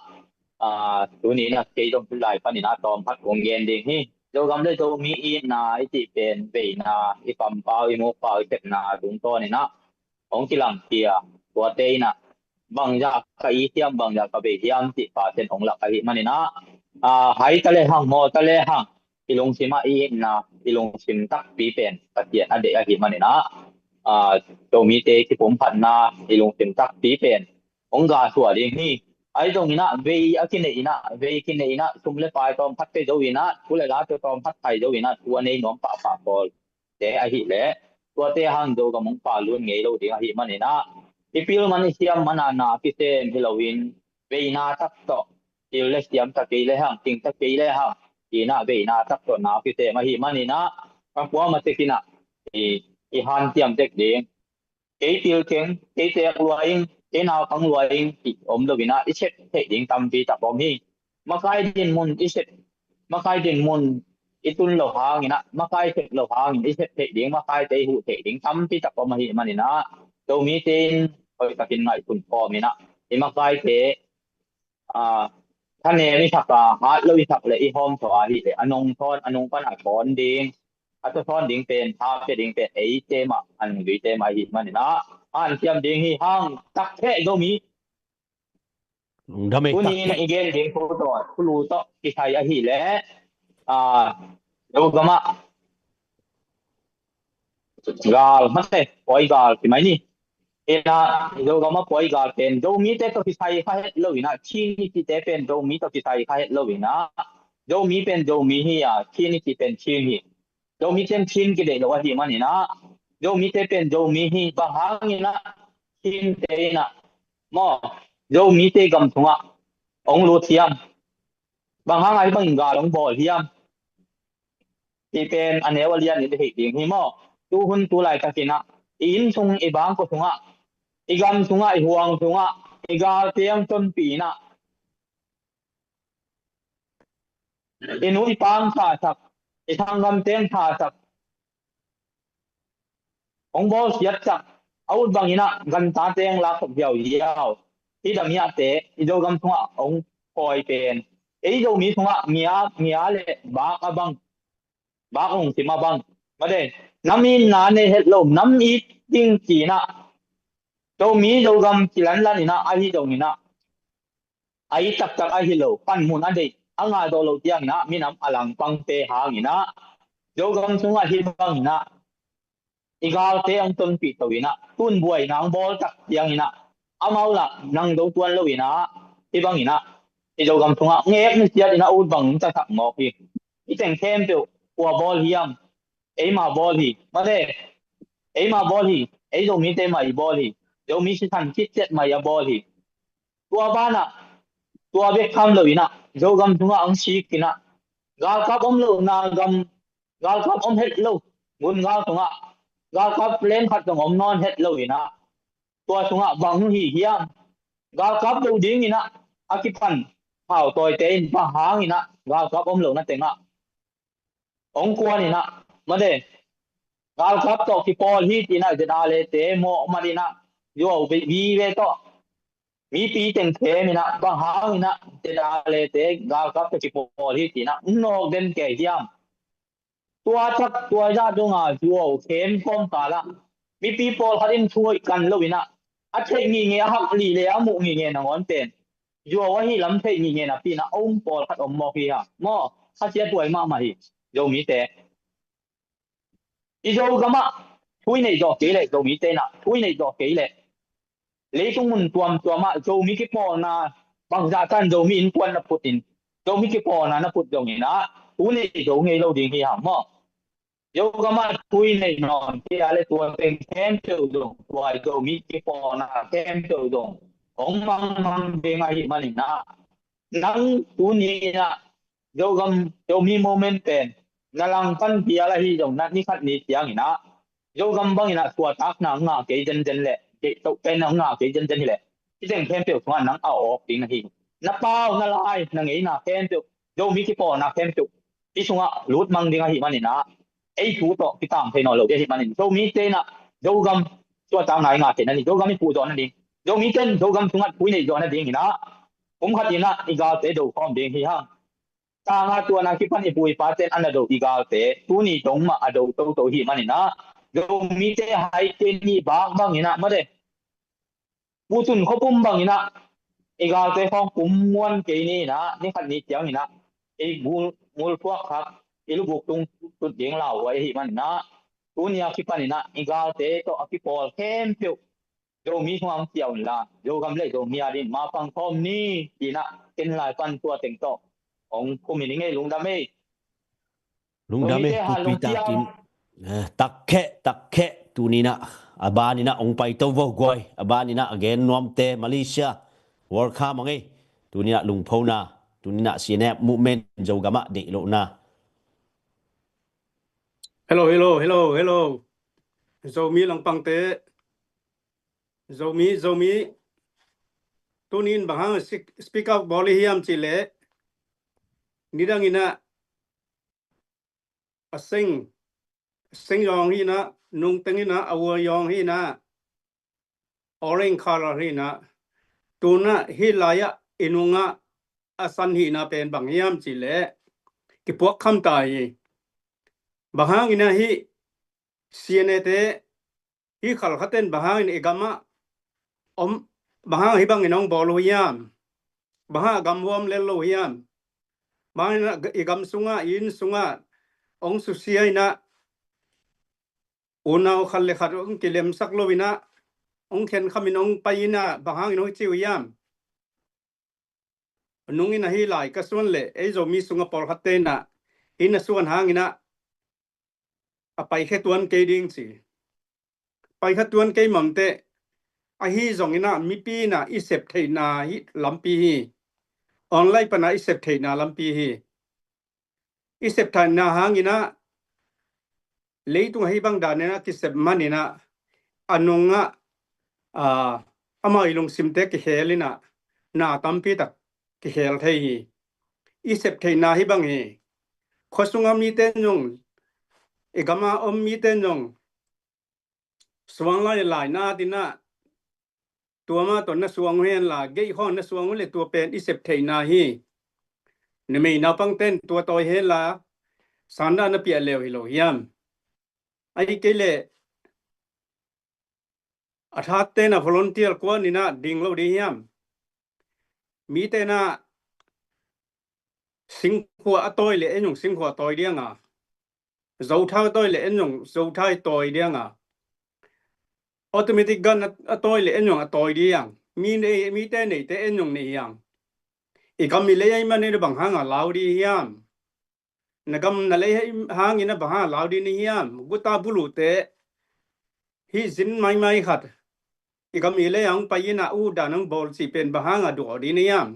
ah, tuni in ah kei zong hih lai panin ah tawm khat kong gen ding hi. Zogam le Zomi itna i cih pen veina, i pampau, i mukpau, i sepna tungtawn in ah hong kilangkhia, tuate in ah bangzah ka it hiam, bangzah ka bei hiam cih pasen hong lak ahih manin ah, ah, hai ta le hang, maw ta le hang, i lungsim ah i itna, i lungsim takpi pen Pasian a deih ahih manin ah, ah, Zomite kiphumphatna, i lungsim takpi pen hong gasuah ding hi. Ahi zongin ah vei a kineih in ah, vei kineih in ah sum le pai tawm khat pia zo in ah, thu le la tawm khat pai zo in ah, thu a nei nuam pahpah pawl te ahih leh, tuate hang Zogam hong palut ngei lo ding ahih manin ah, i pil man i siam man a na kisem hi loin, veina tak tawh, pil le siam ta kei le hang, ting ta kei le hang, in ah veina tak tawh na kisem ahih manin ah, a kuama tek in ah i, i hanciam tek ding. Kei pil keng, kei teek lua ing, kei naupang lua ing cih om lo in ah i sep theih ding tampi tak om hi. Makai dinmun i sep, makai dinmun i tun lo hangin ah, makai sep lo hangin i sep theih ding, makaite i huh theih ding tampi tak om ahih manin ah, Zomite in hoih takin ngaihsun khawm in ah, i makaite, ah, thanem i sak a, hat lo i sak le i hawmthaw ahih leh a nong thawn, a nung pan a thawn ding, a thaw thawn ding pen, a pia ding pen eite mah, a nungzuite mah ahih manin ah, a hanciam ding hi hang. Tak theh Zomi. Dam e, tak theh. Tuni in i gen ding thu tawh, thulu tawh kisai ahih leh, ah, Zogam ah gal, mate, pawi gal ci mai ni. In ah Zogam ah pawi gal pen Zomite tawh kisai kha het lo in ah, Chin i cihte pen Zomi tawh kisai kha het lo in ah, Zomi pen Zomi hi a, Chin i cih pen Chin hi. Zomite in Chin kideih lo ahih manin ah, Zomite pen Zomi hi. Bang hangin ah Chinte in ah, maw, Zomite gam sungah hong lut hiam? Bang hang a hih bangin gal hong bawl hiam? Hih pen a neu a lian in i theih ding hi maw. Tu hun tu laitakin ah i inn sung, i bangkua sungah, i gam sungah, i huang sungah, i galte hong tonpih in ah, i nu i pa hong thasak, i sanggamte hong thasak, hong bawlsiatsak, a ut bangin ah gantate hong lak ziauziau. Hih damiahte i Zogam sungah hong kawi pen, ei Zomi sungah ngia, ngia le bak a bang, bak lungsim a bang, mate, nam itna nei het lo, nam it ding ci in ah, Zomi Zogam kilanlan in ah, ahi zongin ah, a it taktak ahi lo, panmun a deih, a ngah zawh loh ciangin ah minam a langpangte hangin ah, Zogam sungah hih bangin ah i galte hong tonpih to in ah, tun buaina hong bawl tak ciangin ah, amau lah nang zo tuan lo in ah, hih bangin ah i Zogam sungah ngek ni siat in ah ut bang hong tasak mawk hi. I teng khempeuh kua bawl hiam? Eima bawl hi, mate. Eima bawl hi. Ei Zomite mah i bawl hi. Zomi sisan khit ciat mah i a bawl hi. Tua banah, tua bek tham lo in ah, Zogam sungah hong sik in ah, galkap om lohna gam, galkap om het lo, gun gal sungah galkap leng khat zong om nawn het lo in ah, tua sungah bang hong hi hiam? Galkap lo ding in ah a kipan hautawite in bang hangin ah galkap om lohna tengah hong kuan in ah, mate, galkap tawh kipawl hi ci in ah, ZRA-te mawh mat in ah, zuau vive tawh mipi teng them in ah, bang hangin ah ZRA-te galkap tawh kipawl hi ci in ah hong nawk den kei hiam? Tua tak tua zah dong a zuau them kawmkal ah mipi pawlkhat in thu hoih kan lo in ah, a theih ngitnget, a hak lih le a muh ngitnget nangawn pen zuau ahi lam theih ngitnget napi in ah a um pawlkhat om mawk hi hang maw. Khasia tuai mahmah hi. Zomite, i Zogam ah thu i neih zawh kei leh, Zomite in ah thu i neih zawh kei leh, leitung mun tuamtuam ah Zomi kipawlna bangzah tan Zomi innkuan na put in, Zomi kipawlna na put zongin ah thu nei zo ngei lo ding hi hang maw. Zogam ah thu i neih nawn kei a leh tua teng khempeuh zong, tua Zomi kipawlna khempeuh zong hong mangmang ding ahih manin ah, nang tuni in ah Zogam, Zomi Movement pen Na langpan pial ahi zong na ni khat ni ciangin ah Zogam bangin ah suahtakna ngah kei zenzen leh, kei toh pen na ngah kei zenzen hileh, hih teng khempeuh sungah nang a awk ding na hi. Na pau, na lai, na ngeina khempeuh, Zomi kipawlna khempeuh hih sungah lut mang ding ahih manin ah, ei thu tawh kitang thei nawn lo ding ahih manin, Zomite in ah Zogam suahtakna i ngah theih nading, Zogam i puh zawh nading, Zomite in Zogam sungah thu i neih zawh nadingin ah, kum khat in ah i galte do khawm ding hi hang. Tanga tuana kipan i pu i paten a na do i galte tuni dong mah a do toto hi manin ah, Zomite haite ni bak bangin ah mate, Pu Tun Khaw Pum bangin ah i galte khawng kum muan kei ni in ah, ni khat ni ciangin ah i gul, gulphuak khak, i lubuk tung tut ding lauhuai ahi manin ah, tuni a kipanin ah i galte tawh a kipawl khempeuh Zomi hong ciah unla, Zogam le Zomi adingin mapang khawm ni, ci-in ah ken lai pan tua teng tawh hong khum ing ei. Lungdam ei. Lungdam ei, Zomite ha Pu Pi lungkiam. Takin. Eh, takkheh, takkheh, tuni in ah, a ban in ah hong paito vo guai, a ban in ah a gen nuamte, Malaysia, welcome ang ei. Tuni in ah lungphona, tuni in ah C N F movement Zogam ah deih lohna. Hello, hello, hello, hello. Zomi langpangte. Zomi, Zomi. Tuni in bang hang sik-, speak out bawl i hiam cih leh, nidang in ah a seng, seng zawng hi in ah, nungteng in ah, a ua zawng hi in ah, orange color hi in ah, tu in ah hih lai-ah i nungah a san hihna pen bang hiam cih leh, kipuak kham ta hi. Bang hangin ah hih C N A te, hih Khalkha ten bang hangin i gamah om, bang hang hih bangin hong bawl uh hiam? Bang hang a gam huam lel lo hiam? Bang hangin i gam sungah, i inn sungah hong susia in ah, unau khat le khat hong kilemsak lo in ah, hong khenkhamin hong pai in ah, bang hangin hong ci uh hiam? Nung in ah hih lai ka suan leh, ei Zomi sungah pawlkhatte in ah, hih na suan hangin ah, a paikhia tuan kei ding ci. Paikhia tuan kei mamteh, ahi zongin ah mipi in ah i sep theihna hih lampi hi. Online pan ah i sep theihna lampi hi. I sep theihna hangin ah, leitung ah hih bang danin ah kisep manin ah, a nungah, aa, amau i lungsimte kikhel in ah, na tampi tak kikhel thei hi. I sep theihna hih bang hi. Khua sunga mite in zong, i gama om mite in zong, suang lai lai na ding ah, tua mah tawh na suang uh hen la, gei khawng na suang uh leh tua pen i sep theihna hi. Numei naupangte in tua tawi hen la, sanda na piah leu hi lo hiam? Ahih kei leh, a thatte in ah volunteer kuan in ah ding lo ding hiam? Mite in ah singkhua a tawi leh en zong singkhua tawi ding a, zothau a tawi leh en zong zothau tawi ding a, automatic gun a, a tawi leh en zong a tawi ding a, mi nei, mite neite en zong nei hiam? I gam i lei ahih manin bang hang a lau ding hiam? Na gam na lei hangin ah bang hang a lau ding na hiam? Guta bulute hih zin maimai khat, i gam i lei ah hong pai in ah u dan hong bawl cih pen bang hang a duh ding na hiam?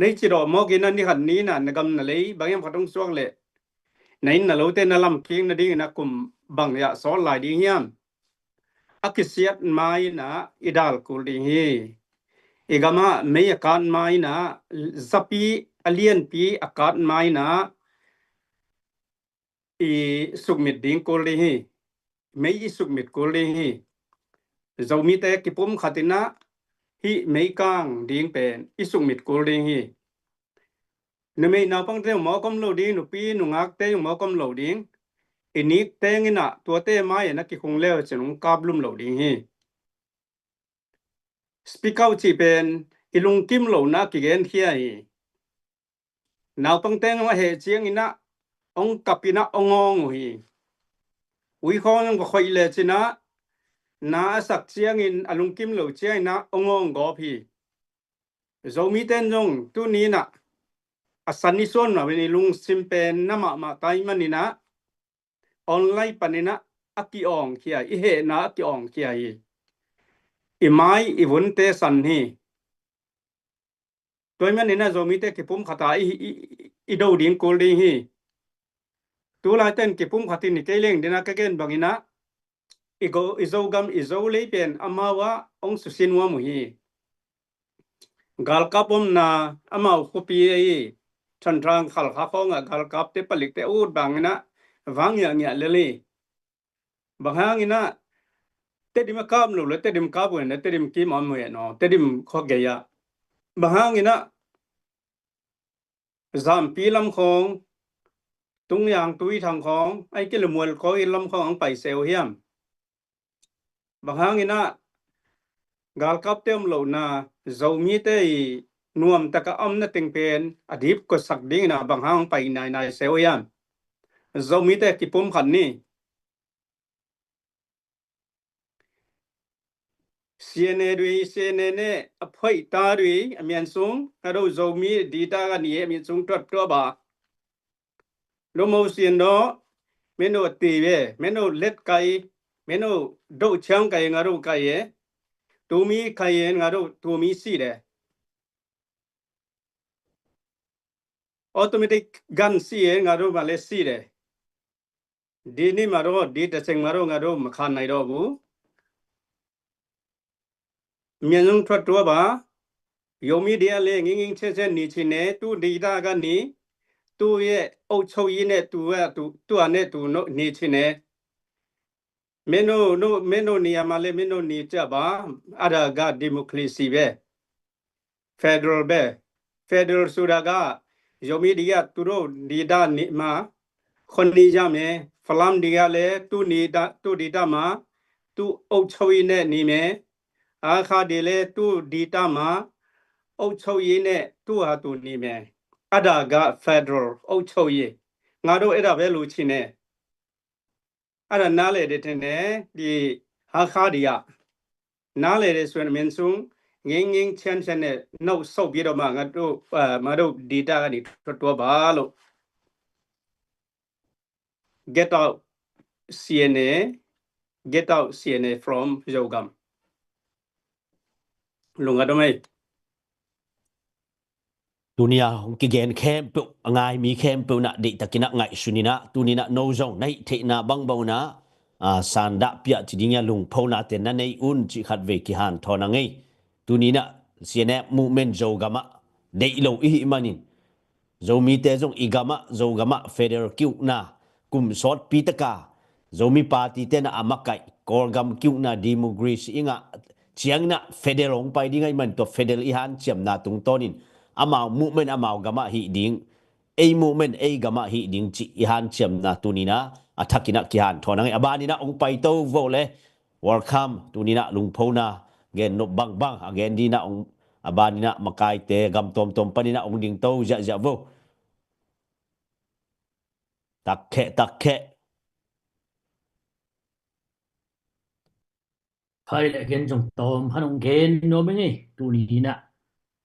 Nei cidawh mawk in ah ni khat ni in ah na gam na lei bang hiam khat hong suak leh, na inn na lote na lamkik nadingin ah kum bang ah sawt lai ding hiam? A kisiat ma in ah i dal kul ding hi. I gamah mei a kat ma in ah, zapi a lianpi a kat ma in ah i sukmit ding kul ding hi. Mei i sukmit kul ding hi. Zomite kipum khat in ah hih meikang ding pen i sukmit kul ding hi. Numei naupangte mawk om lo ding, nupi nungakte mawk om lo ding. I nik teng in ah tuate mai-ah na kikhung leu cin hong kap lum lo ding hi. Speak out cih pen i lungkim lohna kigenkhia hi. Naupangte in hong a heh ciangin ah hong kap in ah hong awng uh hi. Ui khawng in hong va khoih lecin ah na a sak ciangin a lungkim lo ciangin ah hong awng gawp hi. Zomite in zong tuni in ah a san i suan nuam in i lungsim pen na mahmah ta ahih manin ah online panin ah a ki-awngkhia, i hehna a ki-awngkhia hi. I mai i vunte san hi. Tua ahih manin ah Zomite kipum khat a i, i, i do ding kul ding hi. tu laite in kipum khat in i kei leng dina ka gen bangin ah, i go, i Zogam, i Zolei pen amau ah hong susia nuam uh hi. Galkap omna amau khuapi ahi Thantlang, Khalkha khawngah galkapte, palikte a ut bangin ah vang ngiahngiah lel hi. Bang hangin ah Tedim a kap lo le Tedim kap uh hen, Tedim kim om uh hen aw, Tedim khua gei ah. Bang hangin ah Zampi lam khawng, Tungyang, Tuithang khawng, ahih kei leh Mualkoi lam khawng hong pai se uh hiam? Bang hangin ah galkapte om lohna, Zomite i nuamtak a omna teng pen a dipkuasak dingin ah bang hang hong pai nainai se uh hiam? Zomite kipum khat ni. CNA dui, CNA ne a phoih ta dui, a mian sung, a do Zomi di ta ka ni, a mian sung tuat tua ba. Lo mo sian do, meno ti ve, meno let kai, meno do chiang kai, nga do kai e. Tu mi kai e, nga do tu mi si de. Automatic gun si e, nga do ma le si de. Di ni ma do, di ta seng ma do, nga do ma khan nai do bu. Mian nung thuat tua ba, Zomi di a le nging nging chen chen ni chi ne, tu di ta ka ni, tu ye, o cho yi ne, tu a, tu, tu a ne, tu no, ni chi ne. Meno, no, meno ni a ma le, meno ni cha ba, a da ga democracy be. Federal be. Federal suda ga, Zomi di a, tu do, di da ni ma, khon ni ja me, Falam di a le, tu ni da, tu di da ma, tu o cho yi ne ni me, a kha di le, tu di da ma, o cho yi ne, tu a tu ni me. A da ga federal, o cho yi. Nga do e da be lu chi ne. A da na le de te ne, di ha kha di a. Na le de suan men sung, nging nging chen chen ne, no so bi do ma nga do, eh, ma do di da ni to to ba lo. Get out CNA, get out CNA from Zogam. Lung a dom ei. Tunia hong kigen khempeuh, a ngai mi khempeuh na deihtakin a ngaihsun ina, tunin a no zong na hih theihna bangbang una, a, sandah piah ci ding a lungphonate na nei un cih khat vei kihanthawn a ngei. Tunin a CNF movement Zogam ah deih lo i hih manin, Zomite zong i gam ah, Zogam ah federal kiukna, kum sawtpi taka Zomi party te na a makaih, Kawlgam kiukna democracy i ngah ciangin a federal hong pai ding ahih man tua federal i hanciamna tungtawnin amau movement amau gam ah hih ding, ei movement ei gam ah hih ding cih i hanciamna tunin a, a thakin a kihanthawn a ngei. A banin a hong paito vo le, welcome, tunin a lungphona gen nop bangbang a gen dina hong, a banin a makaite gam tuamtuam panin a hong dingto ziahziah vo. Takkheh, takkheh. Hai le gen zong tawm han hong gen nuam ing ei, tunin a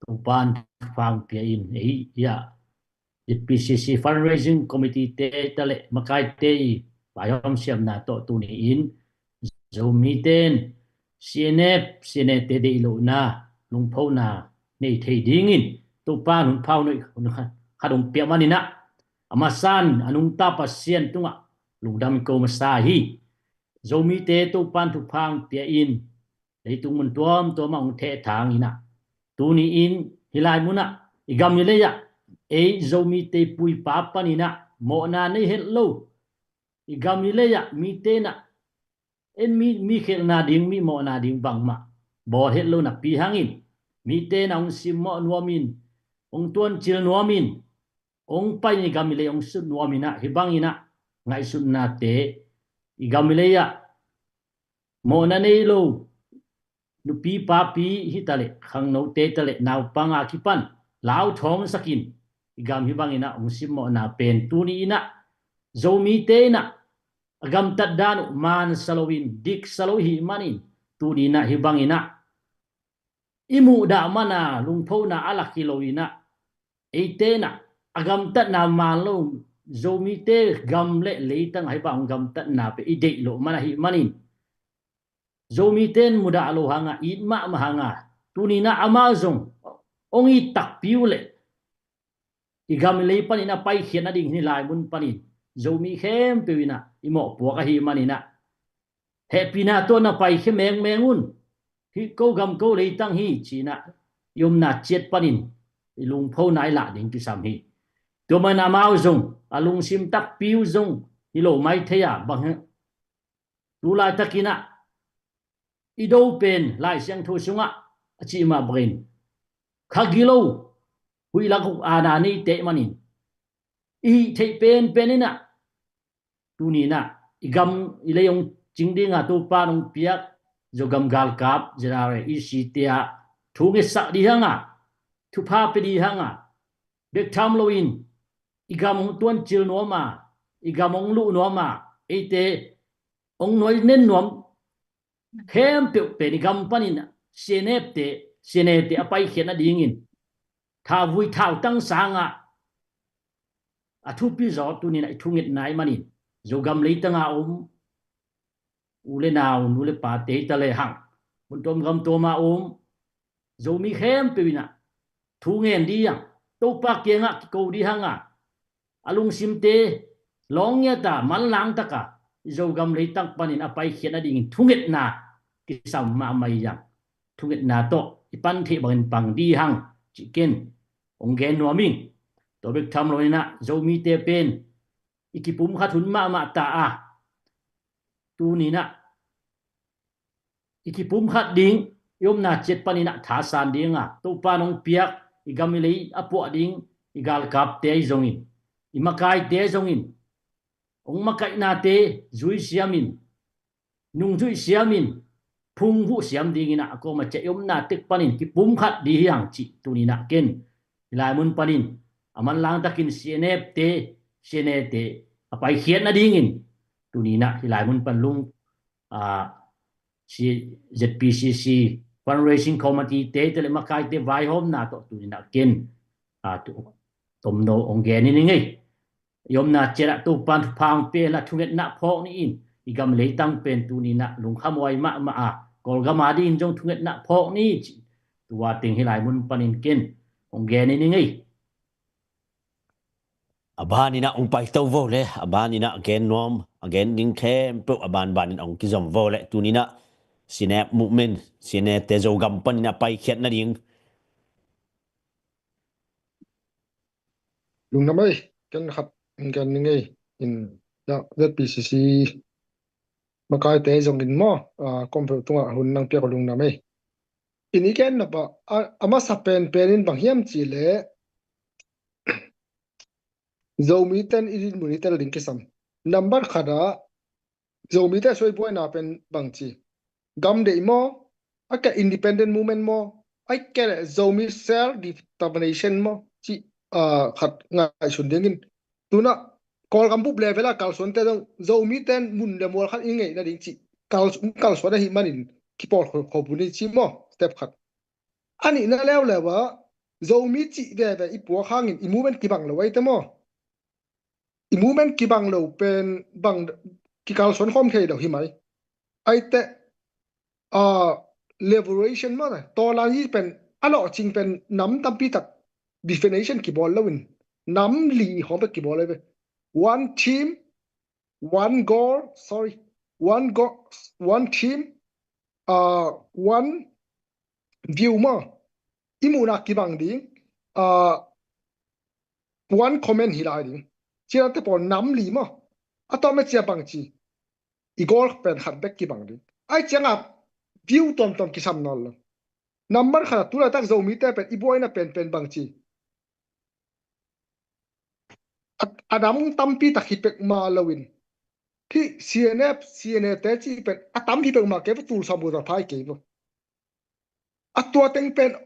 Topan thupha hong pia in ei, ya. ZPCC fundraising committee te ta le makaite i vaihawm siamna tawh tuni in Zomite in CNF, CNA te deih lohna, lungphona nei thei dingin Topan hun phau nuih hun khat hong pia manin a, a masan a nungta Pasian tungah lungdam ko masa hi. Zomite Topan thupha hong pia in leitung mun tuamtuam ah hong thehthang in a, tuni in hih lai mun ah i gam i lei ah ei Zomite puipa panin a mawhna nei het lo, i gam i lei ah mite in a en mi, mi khelhna ding, mi mawhna ding bangmah bawl het lo napi hangin mite in a hong simmawh nuamin, hong tuancil nuamin, hong pai in i gam i lei hong sut nuamin a, hih bangin a ngaihsutnate i gam i lei ah mawhna nei lo nupi papi hi ta le, khangnote ta le, naupang a kipan lauthawngsakin i gam hih bangin a hong simmawhna pen tuni in a Zomite in a a gamtat dan uh mansa loin diksa lo i hih manin tuni in a hih bangin a i muhdah man a lungphona a lak hi lo in a, eite in a a gamtatna man lo, Zomite gam le leitang ah hih bang gamtatna pen i deih loh man ahih manin Zomite in mudah lo hang a, it mahmah hang a, tuni in a amau zong hong it takpi uh leh i gam i lei panin a paikhiat nading hih lai mun panin Zomi khempeuh in ah i mawhpuak ahih manin ah, hehpihna tawh na paikhia mengmeng un. Hih ko gam ko leitang hi ci-in ah i omna ciat panin i lungphona i lah ding kisam hi. Tua manin amau zong, a lungsim takpi uh zong hi lo mai thei a, bang hi, tu laitakin ah i do pen Lai Siangtho sungah a cih mah bangin, kha gilo, huih lak uh aana neite ahih manin, i hih theih penpen in ah, tuni in ah i gam i lei hong cing ding a Topa'n hong piak Zogam galkap, Z R A, E C te ah thu ngetsak ding hang a, thupha pia ding hang a, bek tham loin i gam hong tuancil nuam a, i gam hong luh nuam a, eite hong nuai nen nuam khempeuh pen i gam panin ah C N F te, C N A te a paikhiat nadingin thauvui thautang sangah a thupi zaw tuni in ah i thungetna ahih manin, Zogam leitang a om u le nau, nu le pate hi ta lehang, mun tuam gam tuam a om Zomi khempeuh in ah thu ngen ding hang, Topa kiangah kiko ding hang a, a lungsimte lawng ngiat a, manlang tak a, i Zogam leitang panin a paikhiat nadingin thungetna kisam mahmah hi hang. Thungetna tawh i pan theih bangin pang ding hang cih ken hong gen nuam ing. Tua bek tham loin ah Zomite pen i kipumkhat hun mahmah ta a, tuni in ah i kipumkhat ding, i omna ciat panin ah thasan ding a, Topa'n hong piak i gam i lei a puah ding i galkapte ahi zongin, i makaite ahi zongin, hong makaihnate zui siamin, nungzuih siamin, phungvuh siam dingin ah a kuamah ciah i omna tek panin kipumkhat ding hi hang cih tuni in ah ken hih lai mun panin a manlang takin C N F te, C N A te a paikhiat nadingin tuni in ah hih lai mun pan lung, ah, C-, Z P C C Fundraising Committee te, te le makaite vaihawmna tawh tuni in ah ken, ah, tu, tomno hong gen ning ei. I omna ciat ah Topa'n thupha hong pia hen la, thungetna phawk ni in, i gam leitang pen tuni in ah lungkhamhuai mahmah a, Kawlgam a dingin zong thungetna phawk ni ci, tua teng hih lai mun panin ken hong gen ning ei. A ban in ah hong paito vo le, a ban in ah gen nuam, a gen ding khempeuh a banban in hong kizom vo le, tuni in ah C N F movement, C N A te Zogam panin a paikhiat nading. Lungdam ei, ken khat hong gen ning ei, in, ya, Z P C C makaite zongin maw, ah, kong peuh tungah hun nang piak uh lungdam ei. In i gen nop ah, a, a masa penpen in bang hiam cih leh, Zomite'n i dinmun i tel ding kisam. Number khat ah, Zomite suai buaina pen bang ci, gam deih maw, a kei independent movement maw, a kei le Zomi self determination maw ci, ah, khat ngaihsun dingin. Tuna Kawlgam bup level a kalsuante zong, Zomite'n mun le mual khat i ngeih nading ci, kal, kalsuan ahih manin kipawl kho, kho bu ni ci maw, step khat. A nihna leuleu ah, Zomi cih veve i puak hangin i movement kibang lo ahi te maw. I movement kibang lo pen bang kikalsuan khawm thei lo hi mai. Ahi te, ah, liberation maw, tawlan hi pen, a lawhcing pen nam tampi tak definition kibawl loin, nam li khawng bek kibawl lo hi ve. One team, one goal, sorry, one goal, one team, ah, one view maw. I muhna kibang ding, ah, one common hi lai ding. Ciate pawl nam li maw. A tawm e cia bang ci, i goal pen khat bek kibang ding. Ahi cianga view tuamtuam kisam nawn lo. Number khat ah, tu laitak Zomite pen i buaina penpen bang ci, a, a nam tampi tak hi pek mah loin, hih C N F, C N A te cih pen a tam hi pek mah kei, tul sawm tul za phai kei vo. A tua teng pen,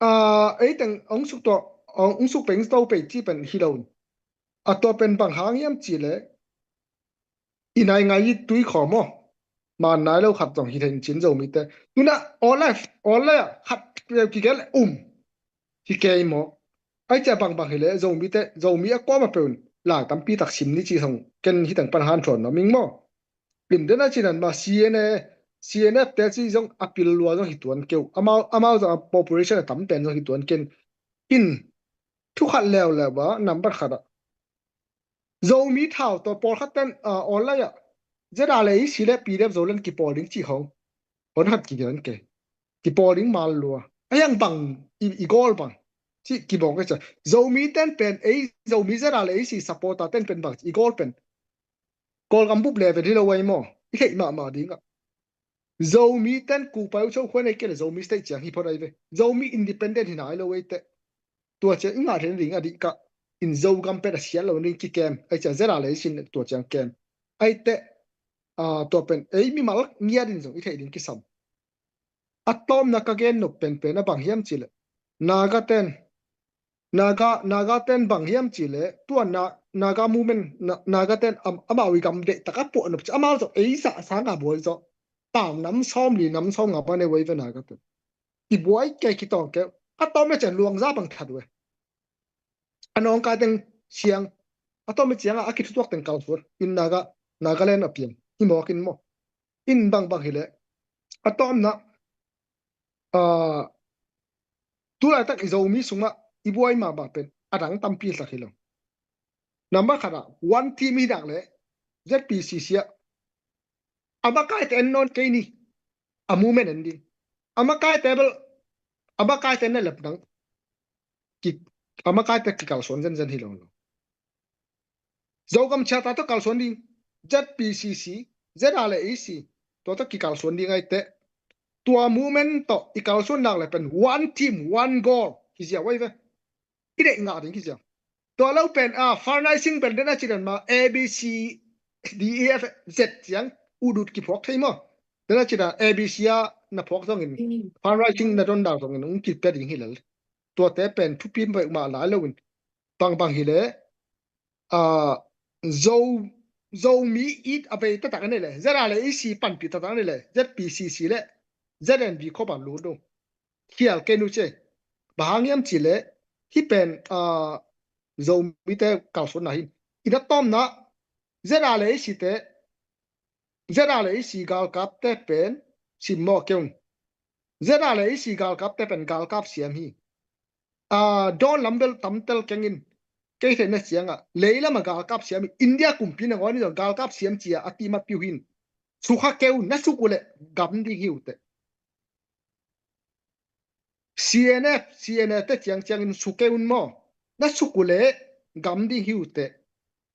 ah, ei teng hong suk tua, hong suk peng to pei cih pen hi lo. A tua pen bang hang hiam cih leh, i nai ngai i tui khawm aw. Man nai lo khat zong hi thei in cin Zomite. Tuna aw lai, aw lai ah khat kigen le um hi kei maw. Ahi cia bangbang hi leh Zomite, Zomi a kuamah peuh in lai tampi tak sim ni cih zong ken hi teng pan hanthawn nuam ing maw. In den a cinan mah C N A, C N F te cih zong a pil lua zong hi tuan keu. Amau, amau zong a population a tam pen zong hi tuan ken. In thu khat leuleu ah, number khat ah, Zomi thau tawh pawlkhat ten, ah, online ah ZRA le EC le PDF Zoland kipawl ding cih khawng hon khat kigen kei. Kipawl ding mal lua. A hiang bang i, i goal bang cih kibawk kei cia. Zomi ten pen ei, Zomi ZRA le EC supporter ten pen bang i goal pen Kawlgam bup level hi lo ei maw? I theih mahmah dingah Zomi ten kupai uh cho khuan ei kei le Zomi state ciang hi phot ai ve. Zomi independent hi nai lo ei teh. Tua ciang i ngah theih nading a dih kah in Zogam pen a siat lo ding kikem. Ai ciang ZRA le EC in tua ciang kem. Ai teh, ah, tua pen ei mimal ngiat in zong i theih ding kisam. A tawmna ka gen nop penpen a bang hiam cih leh Naga ten, Naga, Naga ten bang hiam cih leh tua Na-, Naga movement, Na-, Naga ten am-, amau i gam deih tak a puah nop cih amau zawh ei zah sang a buai zawh tau nam sawm li nam sawm nga pan ei uai ve Naga ten. I buai kei kitawng kei a tawm le cian luang za bang that uai. A nawngkai teng siang a tawm le ciang a, a kithutuak teng kalsuan in Naga, Nagaland a piang hi mawk in maw? In bangbang hileh a tawmna, ah, tulaitak i Zomi sungah i buai mahmah pen a dang tampi sak hi lo. Number khat ah one team hi dak leh ZPCC ah a makaite en nawn kei ni, a movement en ding. A makaite bel a makaite na lep dang ki, a makaite kikalsuan zenzen hi lo lo. Zogam Charter tawh kalsuan ding, ZPCC, ZRA le EC, tua tawh kikalsuan ding ai teh. Tua movement tawh i kalsuan nak le pen one team, one goal hi ziau ai ve. I deih ngah ding hi ziau. Tua lo pen a fundraising pen den a ci dan ma A B C D E F Z ciang udut kiphuak thei maw? Den a ci dan A B C a na phuak zongin fundraising na don dak zongin ung kipia ding hi lel. Tuate pen thupi mah lai lo in bangbang hileh, ah, Zo, Zomi it a vei taktak a nei leh, ZRA le EC panpih taktak a nei leh, ZPCC le ZNB khop a lut dong. Khial kei nu ce. Bang hang hiam cih leh, hih pen, ah, Zomite kalsuanna hi. I na tawmna, ZRA le EC te, ZRA le EC galkapte pen simmawh kei un. ZRA le EC galkapte pen galkap siam hi. A, dawn lam bel tamtel kengin kei theihna ciangah leilam a galkap siam hi. India kumpi nangawn in zong galkap siam cia a ti ma piu hin. Sukha keu na suk uhleh gam ding hi uh teh. CNF, CNA te ciangciangin suk keu un maw? Na suk uhleh gam ding hi uh teh.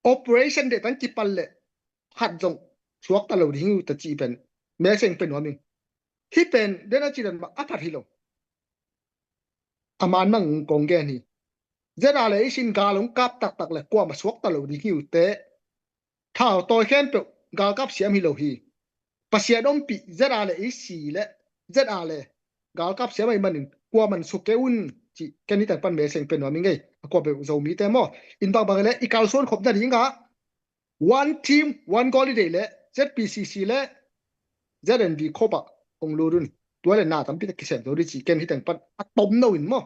Operation deh tan kipal leh khat zong suakta lo ding hi uh teh cih pen meseng pen nuam ing. Hih pen den a ci dan mah a phat hi lo. A man mang kong gen hi. ZRA le EC in gal hong kap taktak le kuamah suakta lo ding hi uh teh. Thau tawi khempeuh galkap siam hi lo hi. Pasian ompih ZRA le EC le ZRA le galkap siam ahih manin kuamah suk kei un cih ken hi teng pan meseng pen nuam ing ei. A kuapeuh Zomite maw? In bangbang le i kalsuan khop nadingah one team, one goal i deih leh ZPCC le ZNB khop ah hong lut un. Tua le na tampi tak kisem zo dih cih ken hi teng pan a tom no in maw?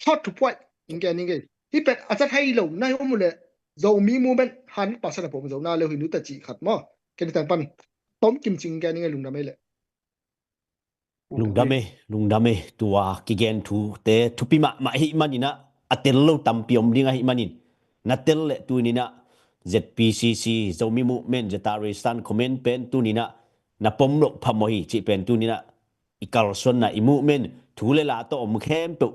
Thot thupuai in gen ing ei. Hih pen a zat hai lo na hi om uhleh Zomi movement han pasan a pom zo na leu hi nu ta cih khat maw? Ken hi teng pan tom kim cing gen ing ei, lungdam ei leh. Lungdam ei, lungdam ei, tua kigen thute thupi mahmah ahih maninah a tel lo tampi om ding ahih manin na tel leh tuninah ZPCC, Zomi Movement, Zeta Resistance Command pen tuninah na pom loh phamawh hi cih pen tuninah i kalsuanna i movement thu le la tawh om khempeuh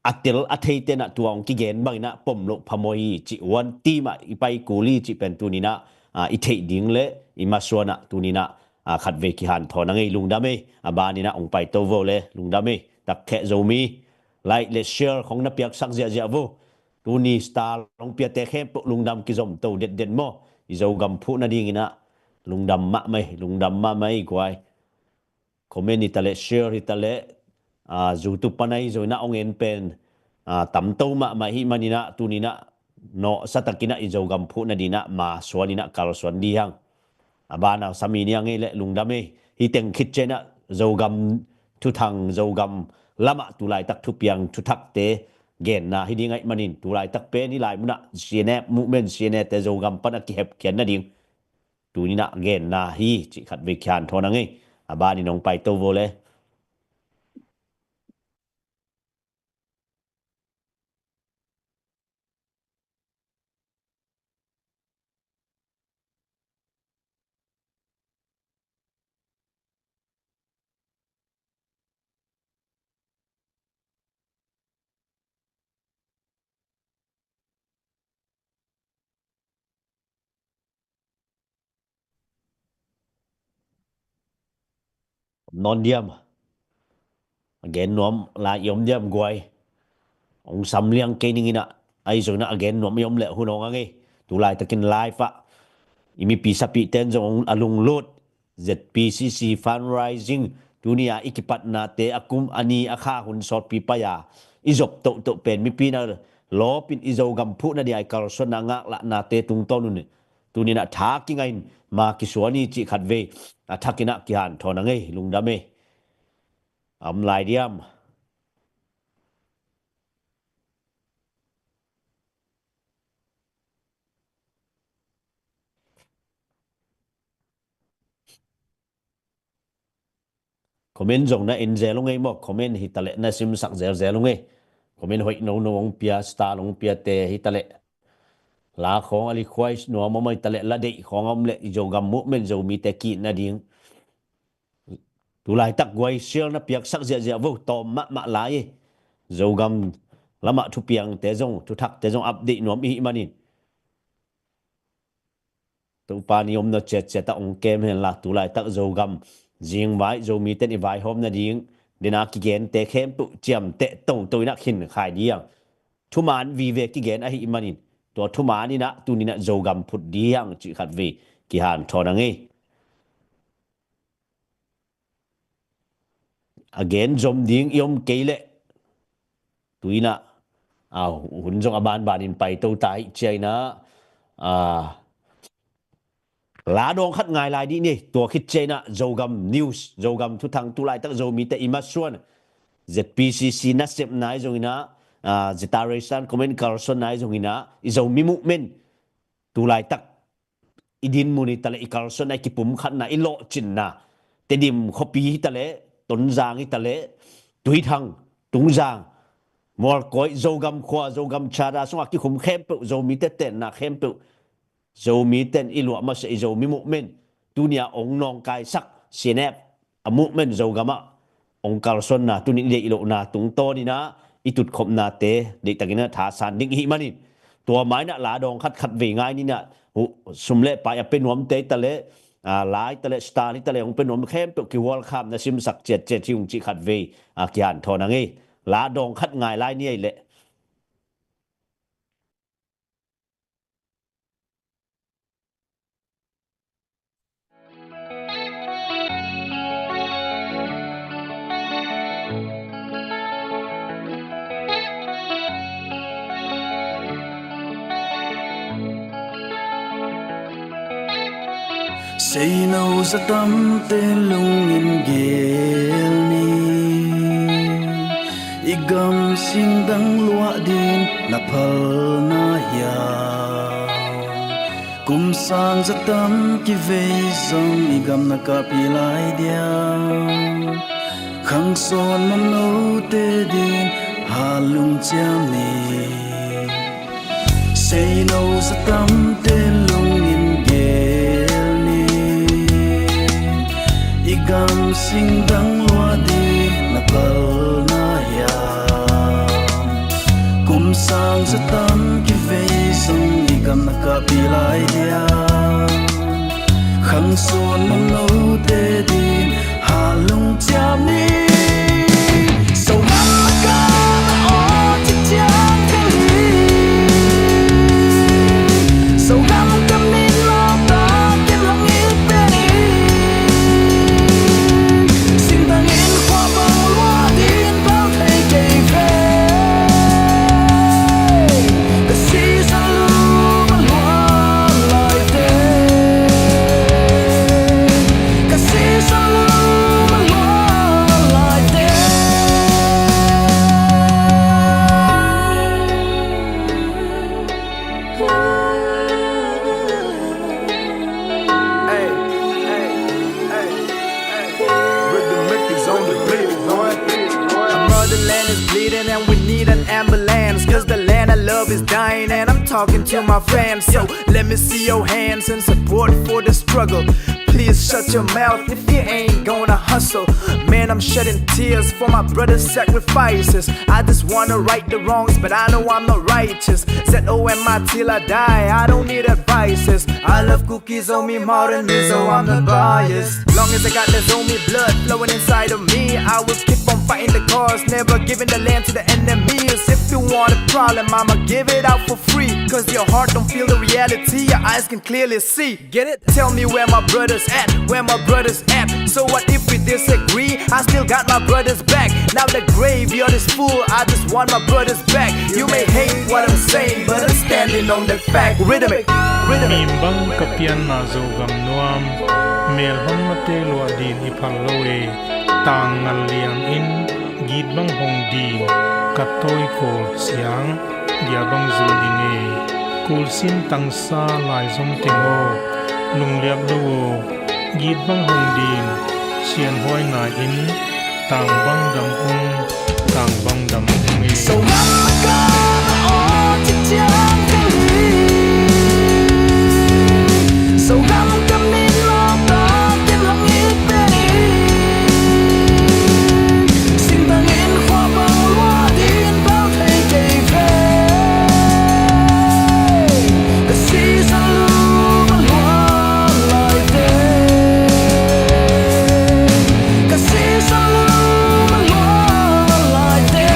a tel a thei tenah tua hong kigen banginah pom loh phamawh hi cih one team ah i pai kul hi cih pen tuninah, ah, i theih ding le i masuanah tuninah, ah, khatvei kihanthawn a ngei. Lungdam ei, a baninah hong paito vo le lungdam ei. Takkheh Zomi like le share khong na piaksak ziahziah vo. Tuni star hong piate khempeuh lungdam kizomto detdet maw? I Zogam phuh nadinginah lungdam mahmah ei, lungdam mahmah ei guai. Comment hi taleh, share hi taleh, ah, YouTube pan ahi zongin ah hong en pen, ah, tamto mahmah ahih maninah tuninah nawhsa takinah i Zogam phuh nadinah masuaninah kalsuan dih hang. A banah sami ni a ngei leh lungdam ei. Hih teng khit cianah Zogam thuthang, Zogam lamah tulaitak thupiang thuthakte genna hi ding ahih manin tulaitak pen hih lai munah CNF movement, CNA te Zogam pan a kihepkhiat nading tuninah genna hi cih khatvei kihanthawn a ngei. A banin hong paito vo le. Nawn diam. A gen nuam lai i om diam guai. Hong sam liang kei ning in ah, ahi zongin ah a gen nuam i om leh hun hong a ngei. Tu laitakin live ah i mipi sapihte in zong a lunglut, Z P C C fundraising, tuni-a i kipatnate a kum a ni a kha hun sawtpi pai-a i zop tohtoh pen mipi in a lawpin i Zogam phuhna dia i kalsuanna ngaklah nate tungtawn un tuni-in ah tha kingah in ma kisuan hi cih khatvei a thakin ah kihanthawn a ngei. Lungdam ei. A om lai diam. Comment zong na en zel ung ei maw, comment hitaleh na simsak zelzel ung ei. Comment hoih nono hong pia, style hong piate hitaleh, la khawng a request nuam om hitaleh, la deih khawng a om leh i Zogam movement Zomite ki-it nading tu laitak guai share na piaksak ziahziah vo, tawm mahmah lai ei. Zogam lamah thupiangte zong, thuthakte zong update nuam i hih manin Topa in i omna ciatciat ah hong kem henla, tu laitak Zogam zingvai, Zomite in i vaihawm nading dena kigente khempeuh ciamteh toto in ah khinkhai ding. Thuman vive kigen ahih manin tua thuman in ah tuni-in ah Zogam phut ding cih khatvei kihanthawn a ngei. A gen zom ding i om kei leh tu-in ah, a, hun zong a banbanin paito ta hi. Ciah in ah, a, la dawng khat ngai lai dih ni. Tua khit ciah in ah Zogam news, Zogam thuthang, tu laitak Zomite i masuan Z P C C nasepna ahi zongin ah, a, Zeta Reistan Comment kalsuanna ahi zongin ah, i Zomi movement tu laitak i dinmun hitaleh, i kalsuanna, i kipumkhatna, i lawhcinna, Tedim khuapi hitaleh, Tonzang hitaleh, Tuithang, Tungzang, Mualkawi, Zogam khua, Zogam chada sungah kikhum khempeuh, Zomite tenna khempeuh, Zomite in i luah masa i Zomi movement tuni-a hong nawngkaisak C N F a movement Zogam ah hong kalsuanna, tuni-in i deih lohna tungtawn in ah i tutkhopnate deihtakin ah thasan ding i hih manin tua ma-in ah la dawng khat khatvei ngai ni. In ah, hu, sum le pai a pia nuamte hitaleh, a, la hitaleh, style hitaleh hong pia nuam khempeuh kihualkham na simsak ciatciat hi ung cih khatvei, a, kihanthawn a ngei. La dawng khat ngai lai ni ei leh. Seino zatamte lungin gel ni. I gam singdang luah ding na phalna hiam? Kum sang zatam kivei zong i gam na kahpih lai diam? Khang sawn mamnote ding halung ciam ni. Seino zatamte lungin gel ni. I gam singdang luah ding na phalna hiam? Kum sang zatam kivei zong i gam na kahpih lai diam? Khang sawn mamnote ding halung ciam ni. Zogam a kah na aw ci ciang thei hi. Zogam ka min lawp tak ken hong hilh pen hi. Singtang in khua bang luah ding phal thei kei ve. Ka sisa lum a luah lai teh. Ka sisa lum a luah lai teh. Hey, hey, hey, hey. Rhythm Mickey's on the beat, boy. Our motherland is bleeding and we need an ambulance. 'Cause the land I love is dying and I'm talking to my fans. So let me see your hands in support for the struggle. Please shut your mouth if you ain't gonna hustle. Man, I'm shedding tears for my brother's sacrifices. I just wanna right the wrongs, but I know I'm not righteous. Z O M I till I die, I don't need advices. I love Kuki Zomi more than Mizo, I'm not biased. Long as I got the Zomi blood flowing inside of me, I will keep on fighting the cause, never giving the land to the enemies. If you want a problem, I'ma give it out for free. Cause your heart don't feel the reality, your eyes can clearly see. Get it? Tell me where my brothers at, where my brothers at. So what if we disagree? I still got my brothers back. Now the graveyard is full, I just want my brothers back. You may hate what I'm saying, but I'm standing on the fact. Rhythmic, rhythmic. Mim bang ka pianna Zogam nuam, mel hong mate luah din i phal lo e. Tang ngal liang in git bang hong din, ka tawi kawl siang dia bang zun i ngei. Kul sin tangsa lai zong teng aw, lungliap lo aw, git bang hong din, sian huai nai in, tang bang dam ung, tang bang dam ung e. So ngam ka aw ci ciang ka hi. So ngam ka min lo ta tin hong i pe. Sing bang in khua bang lua din bang thei kei ve. Ka si sa lu ma lua lai te. Ka si sa lu ma lua lai te.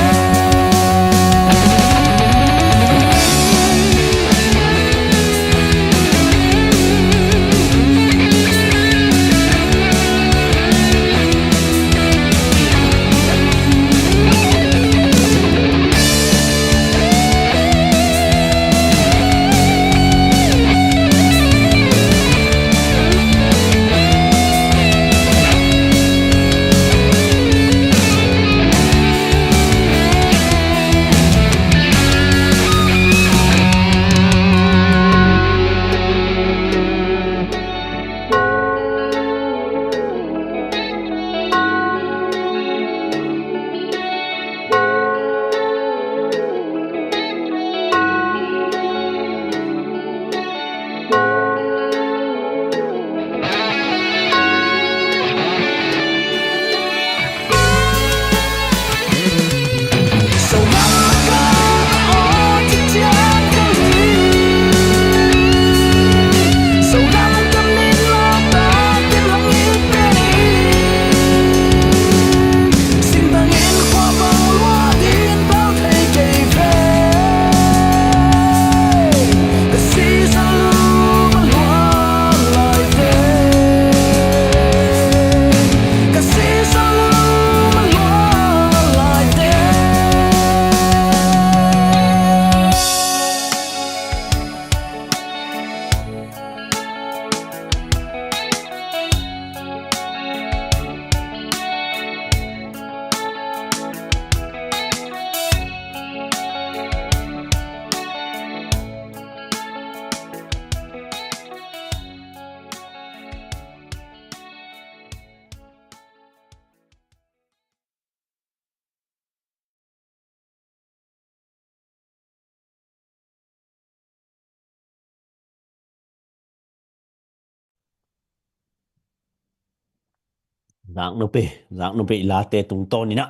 Zaknupi, zaknupi late tungtawn inah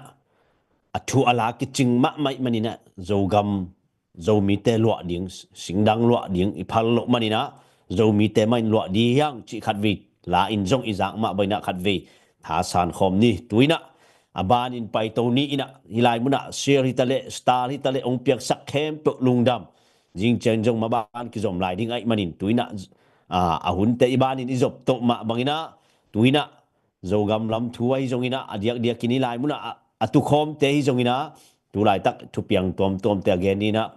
a thu a la kicing mahmah ih maninah Zogam, Zomite luah ding, singdang luah ding i phal loh maninah Zomite mah in luah ding hiang cih khatvei la in zong i zak mah bainah khatvei thasan khawm ni. Tu inah a banin paito ni inah hih lai munah share hitaleh, star hitaleh hong piaksak khempeuh lungdam. Zingciang zong maban kizom lai ding aih manin tu inah a hunte i banin i zop toh mah banginah tu inah Zogam lam thu ahi zonginah a diakdiakin hih lai munah a tukhawmte hi zonginah tu laitak thupiang tuamtuamte a gen inah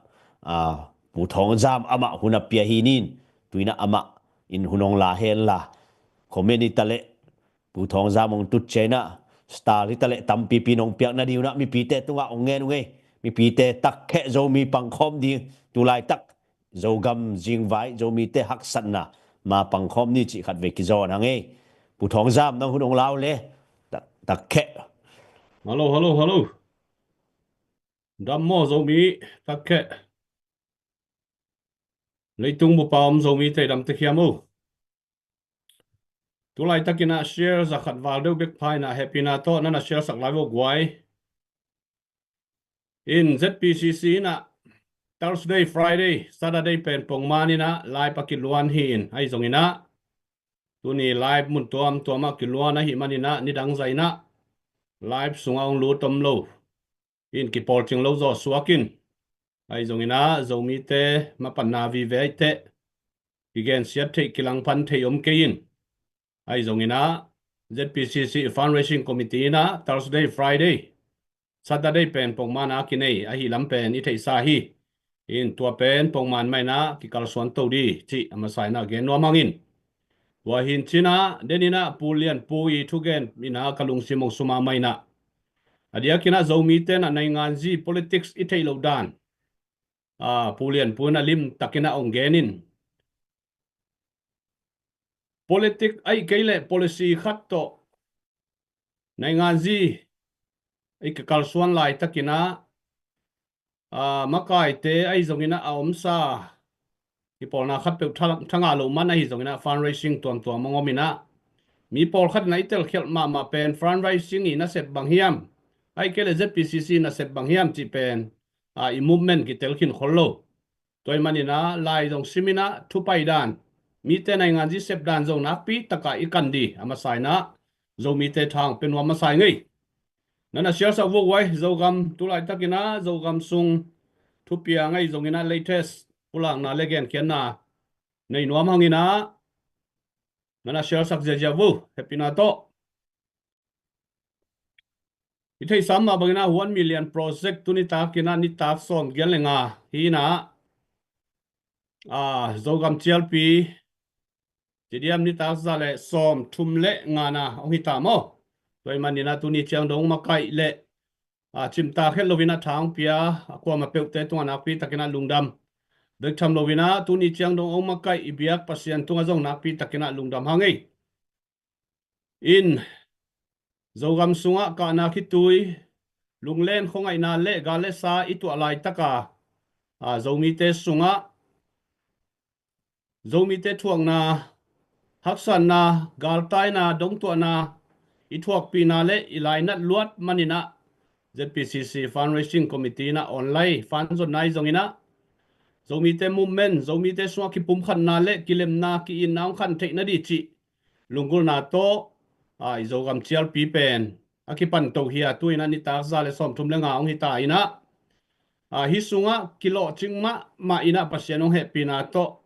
Pu Thawng Zam amah hun a pia hi nin tu inah amah in hun hong la henla comment hitaleh Pu Thawng Zam hong tut cianginah star hitaleh tampipi nong piak nading unah mipite tungah hong ngen ung ei. Mipite takkheh Zomi pangkhawm ding tu laitak Zogam zingvai Zomite haksatna ma pangkhawm ni cih khatvei kizawn hang ei. Pu Thawng Zam nang hun hong lau le. Takkheh. Hallo, hallo, hallo. Dam maw Zomi, takkheh. Leitung bupa om Zomite damte hiam o. Tulaitakin ah share zakhat val deuh bek pha in ah hehpihna tawh nana share sak lai vo guai. In Z P C C in ah Thursday, Friday, Saturday pen pongman in ah live a kiluan hi in, ahi zongin ah tuni live mun tuamtuam ah kiluan ahih manin ah nidang zah in ah live sungah hong lut om lo in, kipawlcing lo zaw suak in, ahi zongin ah Zomite mapanna vive ahih teh kigensiat theih, kilangpan theih om kei in, ahi zongin ah Z P C C Fundraising Committee in ah Thursday, Friday, Saturday pen pongman a kinei ahih lam pen i theihsa hi. In tua pen pongman mah in ah kikalsuan to dih cih a masa in ah gen nuam hang in. Tua hi in cin ah, den in ah Pu Lian Pu i thugen in ah ka lungsim hong sum mahmah in ah, a diakin ah Zomite in ah nainganzi politics i theih loh dan, a, Pu Lian Pu in ah limtakin ah hong gen in, politic ahih kei leh policy khat tawh nainganzi i kikalsuan laitakin ah, a, makaite ahi zongin ah a omsa kipawlna khatpeuh tha, tha ngah loh man ahi zongin ah fundraising tuamtuam hong om in ah, mi pawlkhat in ah i telkhialh mahmah pen fundraising i nasep bang hiam, ahih kei leh Z P C C i nasep bang hiam cih pen, a, i movement kitel khin khol lo. Tua ahih manin ah lai zong sim in ah thu pai dan, mite nainganzi sep dan zong nakpi tak ah i kan dih a masa in ah Zomite tha hong pia nuam masa ing ei. Nana share sak vo guai. Zogam tulaitakin ah Zogam sung thupiang ahi zongin ah latest pulakna le genkhiatna nei nuam hang in ah nana share sak ziahziah vo, hehpihna tawh. I theihsa mah bangin ah One Million Project tuni takin ah nitak sawm giat le nga hi in ah, a, Zogam cialpi, ci diam, nitak za le sawm thum le nga na hong hi ta maw. Tua ahih manin ah tuni ciang dong makaih le, a, cimtak het lo in ah tha hong pia, a, kuamah peuhte tungah nakpi takin ah lungdam bek tham lo in ah tuni ciang dong hong makaih i biak Pasian tungah zong nakpi takin ah lungdam hang ei. In Zogam sungah kahna khitui, lunglen khuangaihna le gal le sa i tuah laitak a, a, Zomite sungah Zomite thuakna, haksatna, galtaina, dongtuahna i thuakpihna le i lainat luat manin ah Z P C C Fundraising Committee in ah online fund zonna ahi zongin ah Zomite movement, Zomite sungah kipumkhatna le kilemna, ki-itna hong khan theih nadih cih lunggulhna tawh, a, i Zogam cialpi pen a kipan to hi a, tu in ah nitak za le sawm thum le nga hong hi ta in ah, a, hih sungah kilawhcing mahmah in ah Pasian hong hehpihna tawh,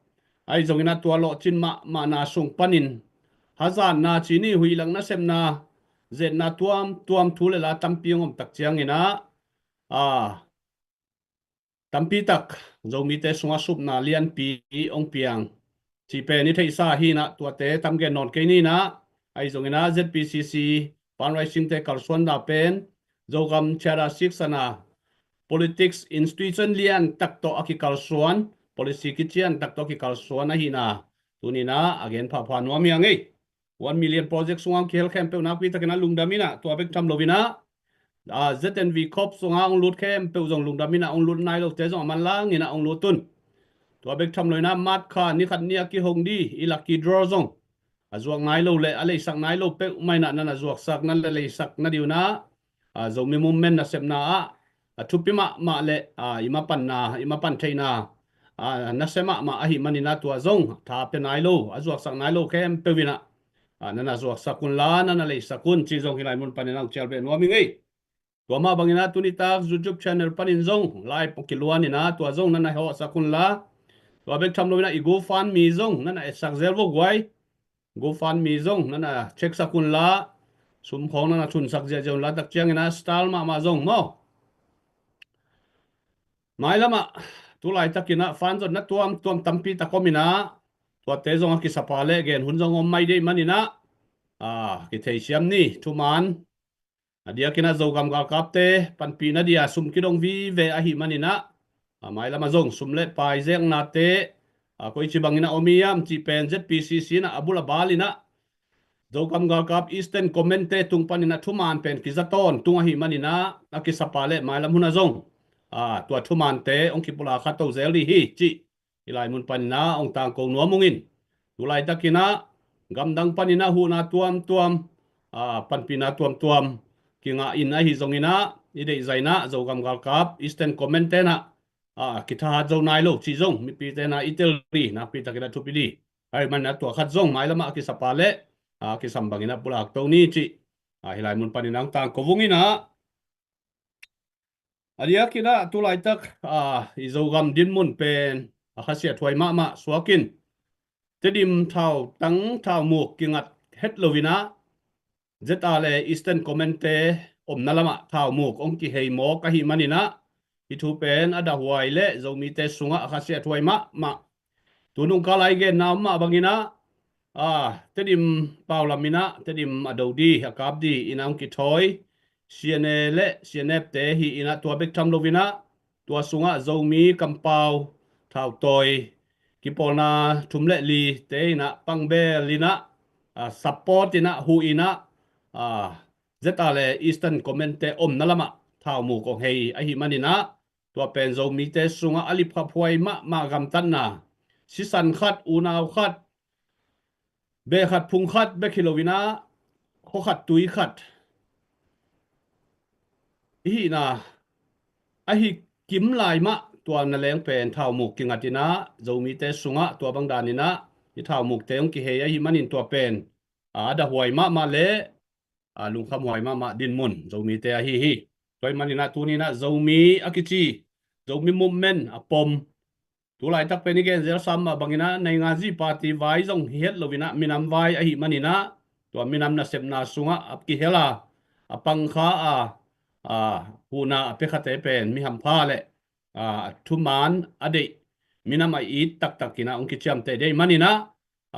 ahi zongin ah tua lawhcin mahmahna sung panin hazatna, ci ni, huih lak nasepna, zetna tuamtuam, thu le la tampi hong om tak ciangin ah, a, tampi tak Zomite sungah supna lianpi hong piang cih pen i theihsa hi in ah tuate tam gen nawn kei ni in ah, ahi zongin ah Z P C C fundraising te kalsuan dah pen Zogam Charter Six a na politics institution lian tak tawh a kikalsuan, policy kician tak tawh a kikalsuan ahihna tuni in ah a gen phapha nuam hi ing ei. One Million Project sungah hong kihel khempeuh nakpi takin ah lungdam in ah, tua bek tham lo in ah, a, Z N V Corp sungah hong lut khempeuh zong lungdam in ah, hong lut nai lote zong a manlang in ah hong lut un. Tua bek tham lo in ah, March kha ni khat ni a kihong dih i lucky draw zong a zuak nai lo le a leisak nai lo peuhmah in ah nana zuaksak, nana leisak nadih un ah, a, Zomi movement nasepna ah a thupi mahmah le, a, i mapanna, i mapan theihna, a, nasia mahmah ahih manin ah tua zong tha pia nai lo, a zuaksak nai lo khempeuh in ah, a, nana zuaksak un la, nana leisak un cih zong hih lai mun panin ah hong cial beh nuam ing ei. Tua mah bangin ah tuni tak YouTube channel panin zong live kiluan in ah tua zong nana hawhsak un la, tua bek tham lo in ah i GoFundMe zong nana etsak zel vo guai. GoFundMe zong nana check sak un la, sum khawng nana thunsak ziahziah un la, tak ciangin ah style mahmah zong maw, mailam ah tulaitakin ah fund zonna tuamtuam tampi tak om in ah, tuate zong a kisapa le gen hun zong om mai dih manin ah, a, kitheisiam ni. Thuman a diakin ah Zogam galkapte panpihna dia sum kidong vive ahih manin ah, a, mailam ah zong sum le pai zeknate, a, koici bangin ah om hiam cih pen Z P C C in ah a bul a bal in ah Zogam galkap Eastern Command te tung panin ah thuman pen kiza tawntung ahih manin ah a kisapa le mailam hun ah zong, a, tua thumante hong kipulak kha to zel dih hi cih hih lai mun panin ah hong tangko nuam ung in. Tu laitakin ah gamdang panin ah huhna tuamtuam, a, panpihna tuamtuam kingah in ahi zongin ah, i deihzah in ah Zogam galkap Eastern Command te in ah, a, kithahat zo nai lo cih zong mipite in ah i tel dih, nakpi takin ah thupi dih. Ahih manin ah tua khat zong mailam ah a kisap a leh, a, kisam bangin ah pulakto ni cih, a, hih lai mun panin ah hong tangko ung in ah. A diakin ah tu laitak, a, i Zogam dinmun pen a khasiathuai mahmah suak in, Tedim thautang thaumuk kingat het lo in ah, ZRA le Eastern Command te omna lamah thaumuk hong kihei mawk ahih manin ah, hih thu pen a dahhuai le Zomite sungah a khasiathuai mahmah. Tu nungkal a i genna om mah bangin ah, a, Tedim pau lam in ah Tedim a do dih, a kap dih in ah hong kithawi CNA le CNF te hi in ah, tua bek tham lo in ah tua sungah Zomi kampau thautawi kipawlna thum le li te in ah pangbel in ah, a, support in ah, huh in ah, a, ZRA le Eastern Command te omna lamah thaumuk hong hei ahih manin ah, tua pen Zomite sungah a lipkhaphuai mahmah gamtatna, sisan khat, unau khat, beh khat phung khat bek hi lo in ah, khua khat tui khat i hihna ahi kim lai mah tua naleng pen thaumuk kingat in ah, Zomite sungah tua bang dan in ah hih thaumukte hong kihei ahih manin tua pen a dahhuai mahmah le, a, lungkhamhuai mahmah dinmun Zomite ahi hi. Tua ahih manin ah tuni in ah Zomi a kici, Zomi movement a pom, tu laitak pen i gen zel sam mah bangin ah nainganzi party vai zong hi het lo in ah minam vai ahih manin ah, tua minam nasepna sungah a kihel a, a pangkha a, a, huhna a pia khate pen mi hampha le, a, thuman a deih, minam a it taktak in ah hong kiciamteh deih manin ah,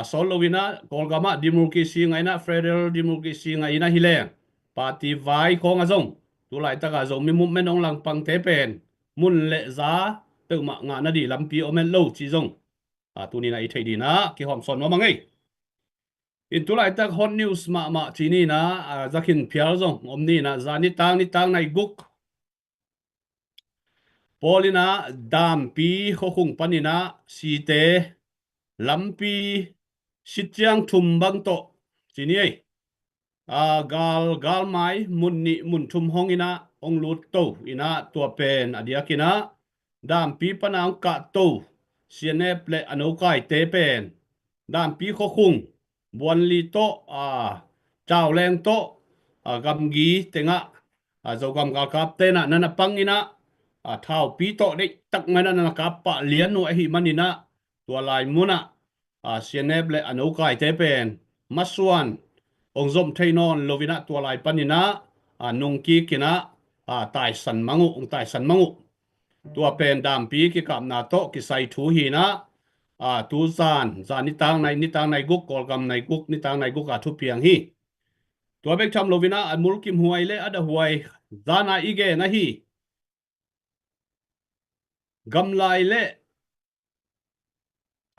a sawt lo in ah Kawlgam ah democracy ngah in ah, federal democracy ngah in ah hi leng, party vai khawng ah zong tu laitak a Zomi movement hong langpangte pen mun le za peuhmah ngah nadih lampi om het lo cih zong, a, tuni in ah i theih dih in ah kihawm sawn nuam ing ei. In tu laitak hot news mahmah cih ni in ah, a, za khin phial zong om ni in ah, zan nitak, nitak nai guk pawl in ah Dampi khuakhung panin ah site lampi sitciang thum bang tawh cih ni ei, a, gal, galmai mun nih mun thum hong in ah hong lut to in ah, tua pen a diakin ah Dampi pan a hong kahto CNF le a nokaite pen Dampi khuakhung Buanli tawh, a, Cauleng tawh, a, Gamgi tengah, a, Zogam galkapte in ah na na pang in ah, a, thaupi tawh deihtak mah in ah na na kap pah lian uh ahih manin ah, tua lai mun ah, a, CNF le a nokaite pen masuan hong zom thei nawn lo in ah, tua lai panin ah, a, nungkik in ah, a, taisan mang uh, hong taisan mang uh. Tua pen Dampi kikapna tawh kisai thu hi in ah, a, tu zan, zan nitak nai, nitak nai guk, Kawlgam nai guk, nitak nai guk a thupiang hi. Tua bek tham lo in ah a mulkimhuai le a dahhuai zan a i gen ahi gamlai le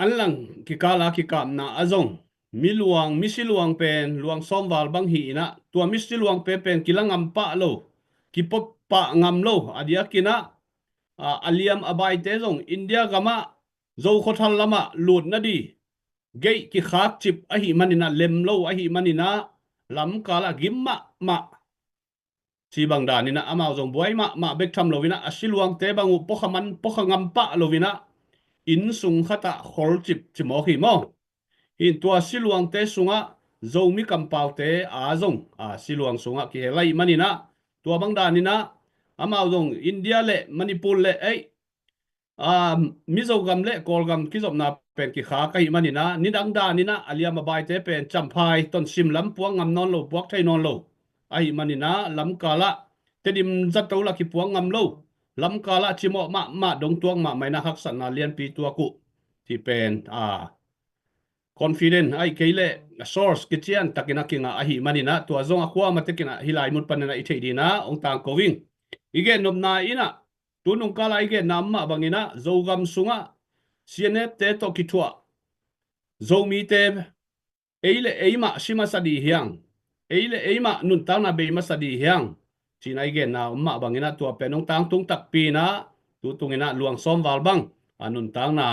an lang kikal a kikapna ah zong miluang, misiluang pen luang sawm val bang hi in ah, tua misiluang pen pen kila ngam pah lo, kipop pah ngam lo, a diakin ah, a, a liam a baite zong India gam ah Zo khuathal lam ah lut nadih gate kikhak cip ahih manin ah, lem lo ahih manin ah, lamkal ah gim mahmah. Ci bang dan in ah amau zong buai mahmah bek tham lo in ah, a siluangte bang uh puakha man, puakha ngam pah lo in ah, inn sung khat ah khol cip ci mawk hi maw. Hi in tua siluangte sungah Zomi kampaute a zong, a, siluang sungah kihel ahih manin ah, tua bang dan in ah amau zong India le Manipur le, ei, a, Mizo gam le Kawlgam kizopna pen kikhak ahih manin ah, nidang dan in ah a liam a baite pen Champhai, Tonsim lam puak ngam nawn lo, puak thei nawn lo ahih manin ah, lamkal ah Tedim zato lah kipuak ngam lo, lamkal ah cimawh mahmah, dongtuak mahmah in ah haksatna lianpi tuak uh. Cih pen, a, confident ahih kei leh source kician takin a kingah ahih manin ah, tua zong a khua ma tekin ah hih lai mun panin ah i theih ding ah hong tangko ing. I gen nopna in ah, tu nungkal a i genna mah bangin ah, Zogam sungah CNF te tawh kithuah Zomite ei le ei mah si masa dih hiang, ei le ei mah nuntakna bei masa dih hiang, ci-in a i genna om mah bangin ah, tua pen hong tangtung takpi in ah, tu tungin ah luang sawm val bang a nuntakna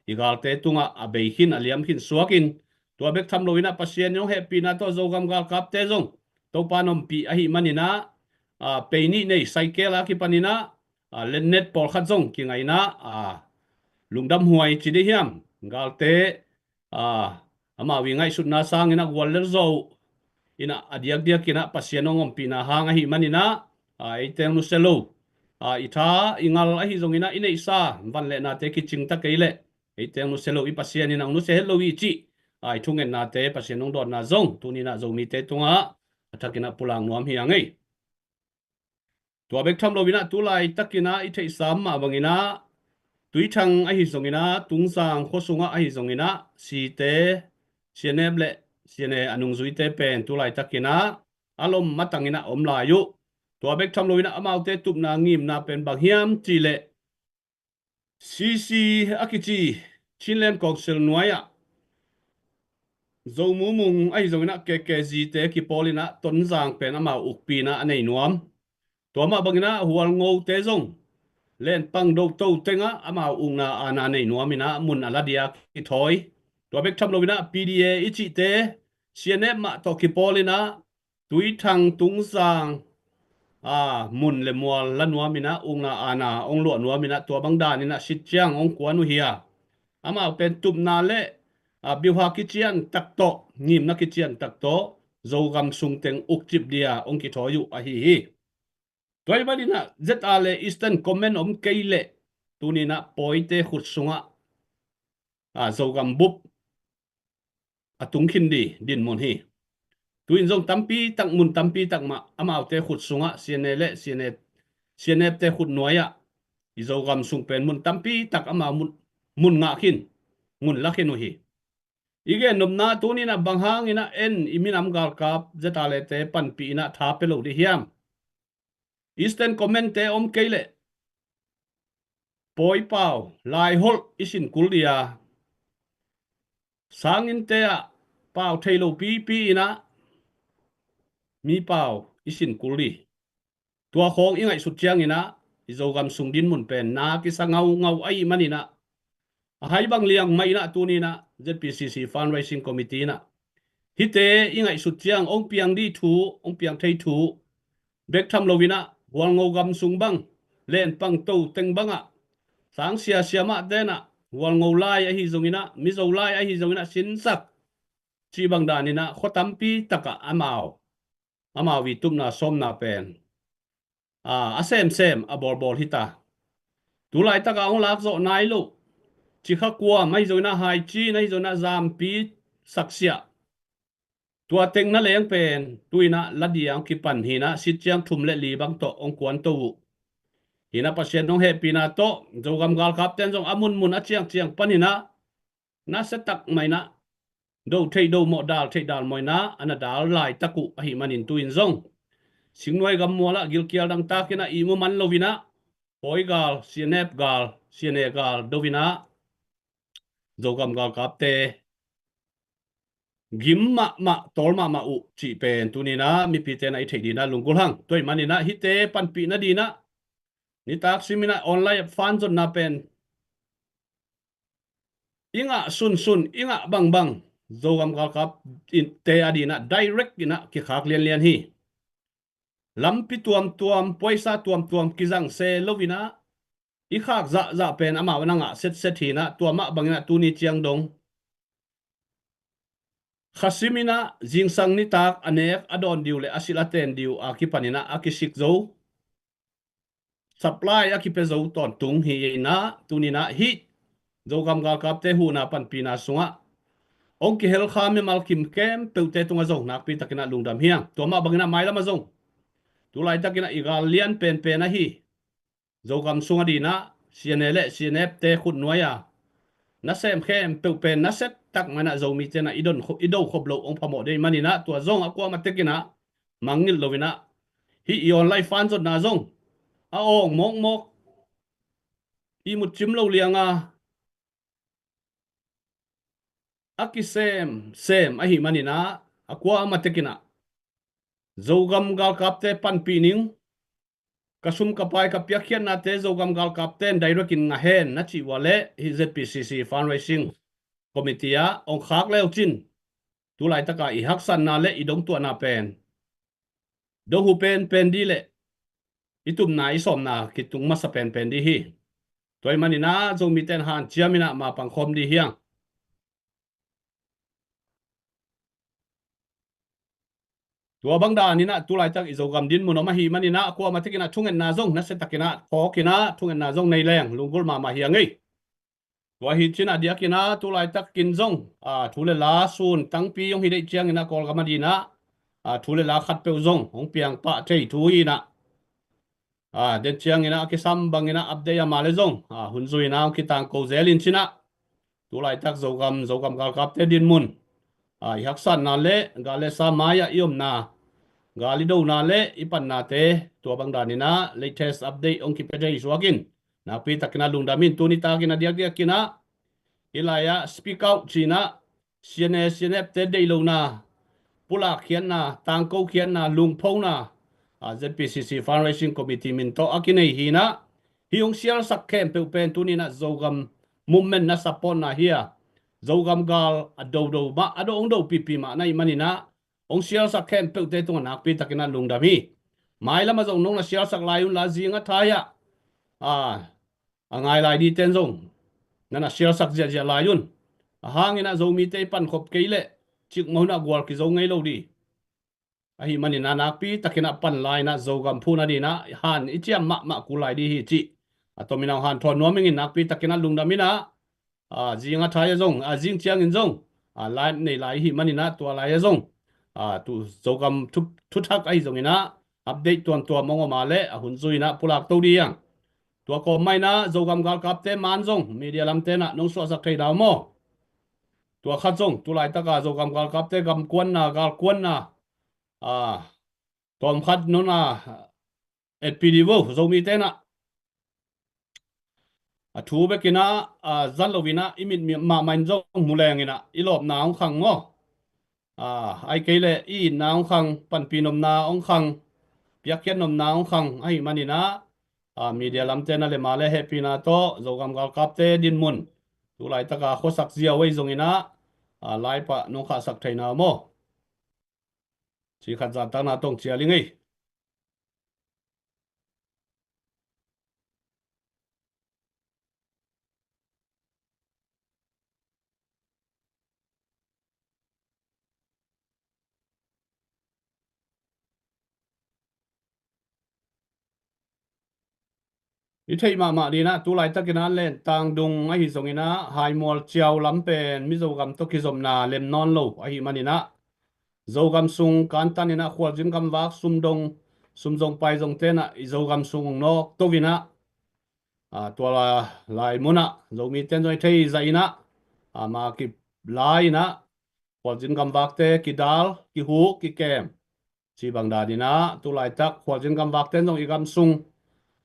i galte tungah a bei khin, a liam khin suakin, tua bek tham loinah Pasian in hong hehpihna tawh Zogam galkapte zong Topa in ompih ahih maninah, a, pei nih nei cycle a kipaninah, a, letnet pawlkhat zong kingainah, a, lungdamhuai ci dih hiam, galte, a, amau i ngaihsutna sanginah gual lel zo inah a diakdiakinah Pasian hong ompihna hang ahih maninah, a, eite nusia lo, a, i tha i ngal ahi zonginah i neihsa van le nate kicingta kei leh eite nusia lo i Pasian inah nusia het lo i cih, a, i thungennate Pasian hong dawtna zong tuninah Zomite tungah a thakinah pulak nuam hi a ngei. Tua bek tham loinah tu laitakinah i theihsa mah banginah Tuithang ahi zonginah Tungzang khua sungah ahi zonginah site, sianep le siane a nungzuite pen tu laitakinah a lom matanginah om lai uh. Tua bek tham loinah amaute tupna ngimna pen bang hiam cihleh C C a kici Chinland Council nuai-ah Zo Mu Mung ahi zonginah K K Z te kipawlinah Tonzang pen amau ukpinah a nei nuam. Tua mah banginah Hualngote zong lenpang doto tengah amau ukna aana nei nuaminah mun a la dia kithawi. Tua bek tham loinah P D A i cihte sianep mah tawh kipawlinah Tuithang Tungzang, a, mun le mual la nuaminah ukna aana hong luah nuaminah tua bang daninah sit ciang hong kuan uh hi a, amau pen tupna le, a, biuha kician tak tawh, ngimna kician tak tawh Zogam sung teng ukcip dia hong kithawi uh ahi hi. Tua ahih maninah Z R le Eastern Command om kei leh tuninah pawite khut sungah, a, Zogam bup a tung khin dih dinmun hi. Tu-in zong tampi tak, mun tampi tak mah amaute khut sungah siane le siane, sianepte khut nuai-ah i Zogam sung pen mun tampi tak amau mun, mun ngah khin, mun la khin uh hi. I gennopna tuninah bang hanginah en i minam galkap Z R le te panpih inah tha pia lo dih hiam? Eastern Command te om kei leh pawi pau laiholh i sin kul dia, sanginte ah pau thei lo pipi inah mi pau i sin kul dih. Tua khawng i ngaihsut cianginah i Zogam sung dinmun pen na kisa ngaungau ahih maninah a hai bang liang mah inah tuninah Z P C C Fundraising Committee inah hihte i ngaihsut ciang hong piang dih thu, hong piang thei thu bek tham loinah Hualngo gam sung bang lenpang to teng bangah sang siasia mah tenah Hualngo lai ahi zonginah, Mizo lai ahi zonginah sinsak cih bang daninah khua tampi takah amau, amau i tupna sawmna pen, a, a semsem a bawlbawl hita. Tu laitakah hong lakzawh nai loh Cikha kuam ahi zonginah, Haicin ahi zonginah, Zampi, Saksiah, tua teng na leng pen tuinah la dia hong kipan hinah sit ciang thum le li bang tawh hong kuanto uh. Hinah Pasian hong hehpihna tawh Zogam galkapten zong a munmun a ciangciang paninah nasia tak mah inah do theih do mawh, dal theih dal mawh inah a na dal laitak uh ahih manin tu-in zong Singnuai gammualah gilkial dangtakinah ihmu man loinah pawi gal, sianep gal, siane gal doinah Zogam galkapte gim mahmah, tawl mahmah uh cih pen tuninah mipite na i theih dinah lunggulh hang. Tua ahih maninah hihte panpih nadinah nitak siminah online fan zonna pen i ngah sunsun, i ngah bangbang Zogam galkapte adinah direct inah kikhak lianlian hi. Lampi tuamtuam, puaisa tuamtuam kizang se loinah i khak zahzah pen amau na ngah setset hinah, tua mah banginah tuni ciang dong kha siminah zingsang nitak a nek a dawn diu le a silh a ten diu a kipaninah a kisik zo, supply a kipia zo tawntung hi inah tuninah hih Zogam galkapte huhna panpihna sungah hong kihel kha mimal kim khempeuhte tungah zong nakpi takinah lungdam hi hang. Tua mah banginah mailamah zong tu laitakinah i gal lian penpen ahi Zogam sung adinah siane le sianepte khut nuai-a nasem khempeuh pen nasia tak mah inah Zomite inah i don kho-, i do khop loh hong phamawh dei maninah tua zong a kuamah tekinah mangngilh loinah hih i online fan zonna zong a awng mawkmawk, i mutcim lo lianga a kisem sem ahih maninah a kuamah tekinah Zogam galkapte panpih ning, ka sum ka pai ka piakkhiatnate Zogam galkapte in direct in ngah hen na cih uh a leh hih Z P C C fundraising committee ah ong khak le uh cin, tu laitaka i haksatna le i dongtuahna pen dohu penpen dih le i tupna i sawmna kitung masa penpen dih hi. Tua ahih manin ah Zomite in hanciam in ah mapang khawm dih hi hang. Tua bang danin ah tu laitak i Zogam dinmun om ahih manin ah kuamah tek in ah thungetna zong nasia takin ah thawk in ah thungetna zong nei leng lunggulh mahmah hi hang ei. Tua hi cin a diakin ah tu laitakin zong, a, thu le la sun tangpi hong hi deih ciangin ah Kawlgam adingin ah, a, thu le la khatpeuh zong hong piang pah thei thu hi in ah, a, den ciangin ah a kisam bangin ah update a mah le zong, a, hun zui in ah hong kitangko zel in cin ah tu laitak Zogam, Zogam galkapte dinmun, a, i haksatna le gal le sa mai-ah i omna, gal i dona le i pannate, tua bang danin ah latest update hong kipia thei suak in nakpi takin ah lungdam in. Tuni takin a diakdiakin ah hih lai-ah speak out ci-in ah C N A, C N F te deih lohna, pulak khiatna, tangko khiatna, lungphona, a, Z P C C fundraising committee min tawh a kinei hi in ah, hih hong sialsak khempeuh pen tuni in ah Zogam movement na supportna hi a, Zogam gal a dodo mah, a do hong dopihpih mah na hih manin ah hong sialsak khempeuhte tungah nakpi takin ah lungdam hi. Mailam ah zong nong na sialsak lai un la, zing a thai-ah, a, a ngai lai dingten zong na na sialsak ziahziah lai un. A hang in ah Zomite i pankhop kei leh cikmah hun ah gual kizo ngei lo ding. Ahih manin ah nakpi takin ah pan lai in ah Zogam phuhna dingin ah han i ciam mahmah kul lai ding hi cih a tomin ah hong hanthawn nuam ing in, nakpi takin ah lungdam in ah, a, zing a thai ah zong, a, zing ciangin zong, a, live nei lai ahih manin ah tua lai ah zong, a, tu Zogam thu, thuthak ahi zongin ah update tuamtuam hong om a leh a hun zui in ah pulak to ding hi hang. Tua kawm mah in ah Zogam galkapte man zong media lamte in ah nong suahsak thei dau maw? Tua khat zong tu laitaka Zogam galkapte gamkuanna, galkuanna, a, tawmkhat nong na etpih dih vo, Zomite in ah a thu bekin ah, a, zat loin ah i mit mahmah in zong mu leng in ah i lawpna hong khang maw? A, ahih kei leh i itna hong khang, panpih nopna hong khang, piakkhiat nopna hong khang ahih manin ah, a, media lamte in ah le mah le hehpihna tawh Zogam galkapte dinmun tu laitaka khuasak ziau ahi zongin ah, a, live ah nong khahsak theihna maw? Ci khat zahtakna tawh hong cial ing ei. I theih mahmah dingin ah tu laitakin ah Lentang dung ahi zongin ah Haimual ciau lam pen Mizo gam tawh kizopna lem nawn lo ahih manin ah Zogam sung kantan in ah khualzin gamvak sumdong, sumzong paizongte in ah i Zogam sung hong nawk to in ah, a, tua la, lai mun ah Zomite in zong i thei zah in ah, a, ma kila in ah khualzin gamvakte kidal, kihuk, kikem. Ci bang danin ah tu laitak khualzin gamvakte in zong i gam sung,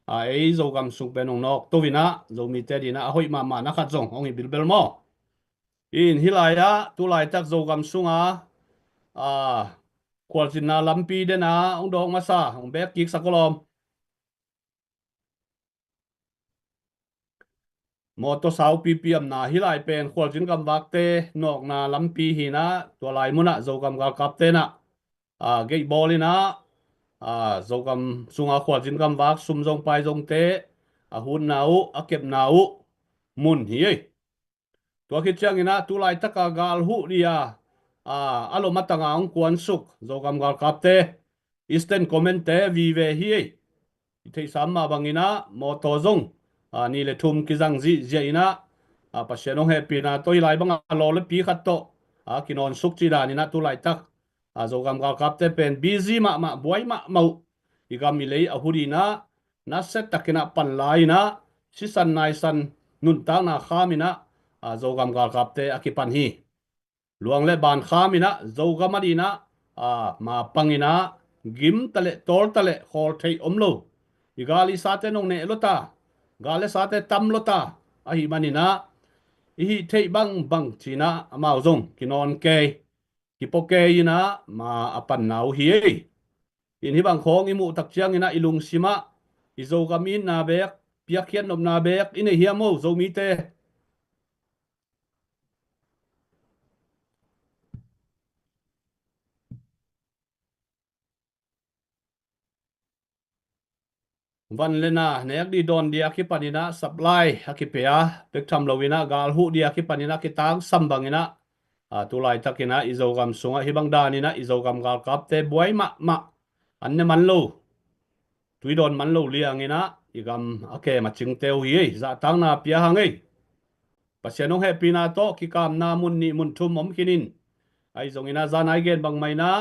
a, ei Zogam sung pen hong nawk to in ah Zomite dingin ah a hoih mahmahna khat zong hong hi bilbel maw? In hih lai-ah tu laitak Zogam sungah, a, khualzinna lampi den a hong dawk masa, hong bek kiksak aw lawm. Mawtaw saupipi omna hih lai pen khualzin gamvakte nawkna lampi hi in ah tua lai mun ah Zogam galkapte in ah, a, gate bawl in ah, a, Zogam sunga khualzin gamvak sumzong paizongte a hutna uh, a kepna uh mun hi ei. Tua khit ciangin ah tu laitaka gal huh ding a, a, a lom a tanga hong kuansuk Zogam galkapte, Eastern Command-te vive hi ei. I theihsa mah bangin ah mawtaw zong, a, nih le thum kizang zihziah in ah, a, Pasian hong hehpihna tawh hih lai banga law le pi khat tawh, a, kinawnsuk cih danin ah tu laitak, a, Zogam galkapte pen busy mahmah, buai mahmah uh. I gam i lei a huh ding in ah nasia takin ah pan lai in ah sisan naisan nuntakna kham in ah, a, Zogam galkapte a kipan hi. Luang le ban kham in ah Zogam adingin ah, a, ma pang in ah gim ta leh tawl ta leh khawl theih om lo. I gal i sate nong neh lua ta, gal le sate tam lua ta ahih manin ah i hih theih bangbang ci in ah amau zong kinawn kei, kipaw kei in ah ma a panna uh hi ei. In hih bang khawng i muh tak ciangin ah i lungsim ah, I Zogam itna beek, piakkhiat nopna beek i nei hiam o, Zomite? Van le na nek dih dawn dih a kipaninah supply a kipia, bek tham loinah galhuh dih a kipaninah kitangsam banginah, a, tu laitakinah i Zogam sungah hih bang daninah i Zogam galkapte buai mahmah, an ne man lo, tui dawn man lo lianginah i gam a kem a cingte uh hi ei, zahtakna pia hang ei. Pasian hong hehpihna tawh kikamna mun nih mun thum om khinin, ahi zonginah zan a i gen bang mah inah,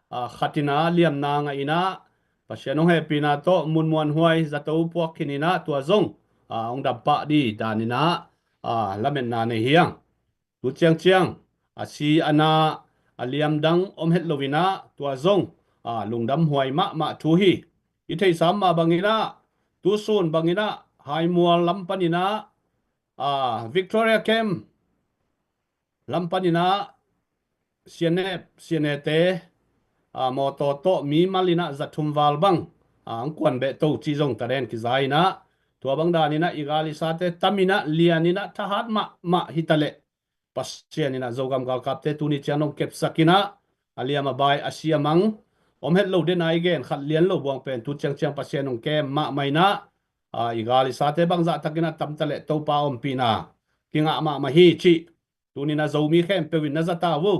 a, khatinah liamna ngahinah Pasian hong hehpihna tawh mun muanhuai zato puak khininah tua zong, a, hong dampah dih daninah, a, lametna nei hiang. Tu ciangciang a si a na a liamdang om het loinah tua zong, a, lungdamhuai mahmah thu hi. I theihsa mah banginah, tusun banginah Haimual lam paninah, a, Victoria Camp lam paninah sianep sianete, a, mawtaw tawh mi malinah zathum val bang, a, ang kuan beh to cih zong taden kiza inah, tua bang daninah i gal i sate taminah lianinah thahat mahmah hitaleh Pasian inah Zogam galkapte tuni ciang hong kepsakinah a liam a bai a siamang om het lo dena i gen khat lian lo buang pen tu ciangciang Pasian hong kem mahmah inah, a, i gal i sate bangzahtakinah tamtaleh Topa ompihna kingah mahmah hi cih tuninah Zomi khempeuh in na zata uh o.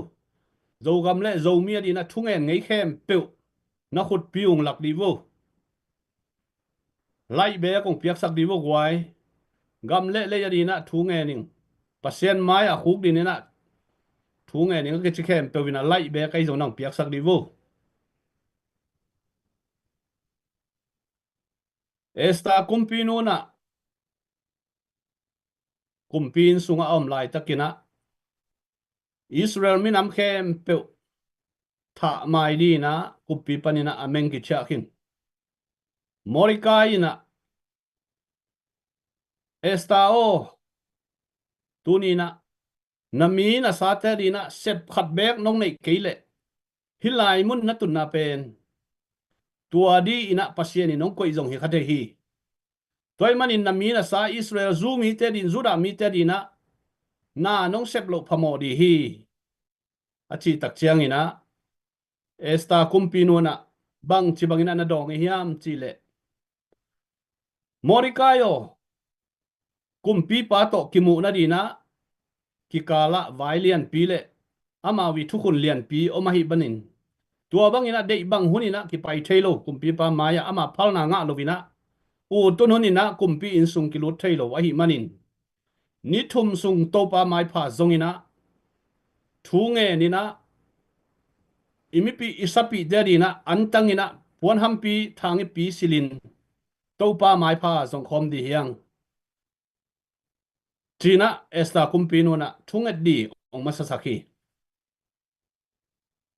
Zogam le Zomi a dinah thungen ngei khempeuh na khutpi ung lak dih uh o. Laih bek hong piaksak dih uh o guai. Gam le lei a dinah thu ngen ing. Pasian mai-ah khuk dininah thu ngen ing a kici khempeuh inah laih bek ahi zong nang piaksak dih uh o. Esther kumpi nunah kumpi inn sungah a om laitakinah Israel minam khempeuh thahmai dinah kumpi paninah a meng kiciah khin. Mordecai inah Esther aw, tuninah na mi na sate dinah sep khat bek nong neih kei leh hih lai mun na tunna pen tua di inah Pasian in hong koih zong hi kha thei hi. Tua ahih manin na mi na sa Israel Jew mite din, Judah mite dinah na nong sep loh phamawh dih hi, a cih tak cianginah Esther kumpi nunah bangci banginah na dawng i hiam cihleh, Mordecai aw, kumpipa tawh kimuh nadinah kikalah vai lianpi le amau ih thukhun lianpi om ahih manin tua banginah deih bang huninah kipai thei lo, kumpipa mai-ah ama phalna ngah loinah ut tun huninah kumpi inn sung kilut thei lo ahih manin ni thum sung Topa maipha zonginah thu ngeninah i mipih i sapihte dinah antanginah puanhampi thangippi silhin Topa maipha zongkhawm dih hiang, cinah Esther kumpi nunah thunget dih hong masasak hi.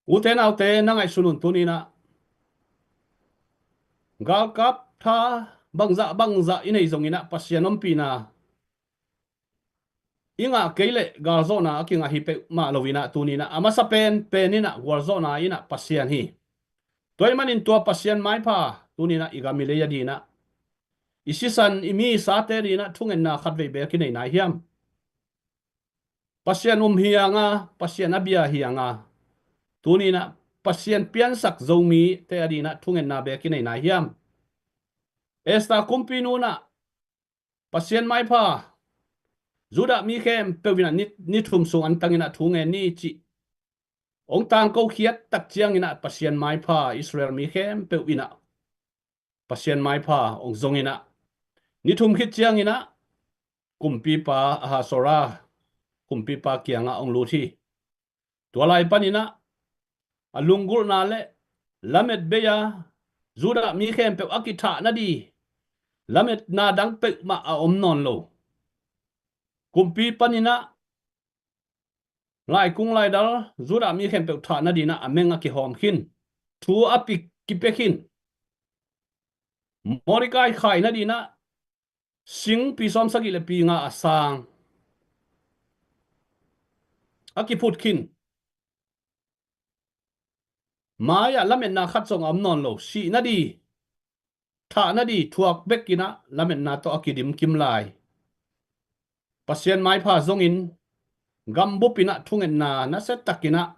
Ute naute, na ngaihsun un tuninah galkap tha bangzah bangzah i nei zonginah Pasian ompihna i ngah kei leh galzawhna a kingah hi peuhmah loinah tuninah a masa pen peninah gualzawhna inah Pasian hi. Tua ahih manin tua Pasian maipha tuninah i gam i lei a dinah i sisan i mi i sate dinah thungetna khatvei bek i nei nai hiam? Pasian um hianga, Pasian a bia hianga tuninah Pasian piansak Zomite a dinah thungetna bek i nei nai hiam? Esther kumpi nunah Pasian maipha Judah mi khempeuh inah ni, ni thum sung antanginah thu ngen ni cih hong tangko khiat tak cianginah Pasian maipha Israel mi khempeuh inah Pasian maipha hong zonginah ni thum khit cianginah kumpipa Ahasuerus kumpipa kiangah hong lut hi. Tua lai paninah a lunggulhna le lamet bei-a Judah mi khempeuh a kithah nadih lametna dang peuhmah a om nawn lo. Kumpi paninah laikung laidal Judah mi khempeuh thah nadinah a meng a kihawm khin. Thu a pik kipia khin. Mordecai khai nadinah singpi sawmsagih le pi nga a sang a kiphut khin. Mai-ah lametna khat zong a om nawn lo, sih nadih thah nadih thuak bekinah lametna tawh a kidim kim lai. Pasian maipha zongin gambup inah thungetna nasia takinah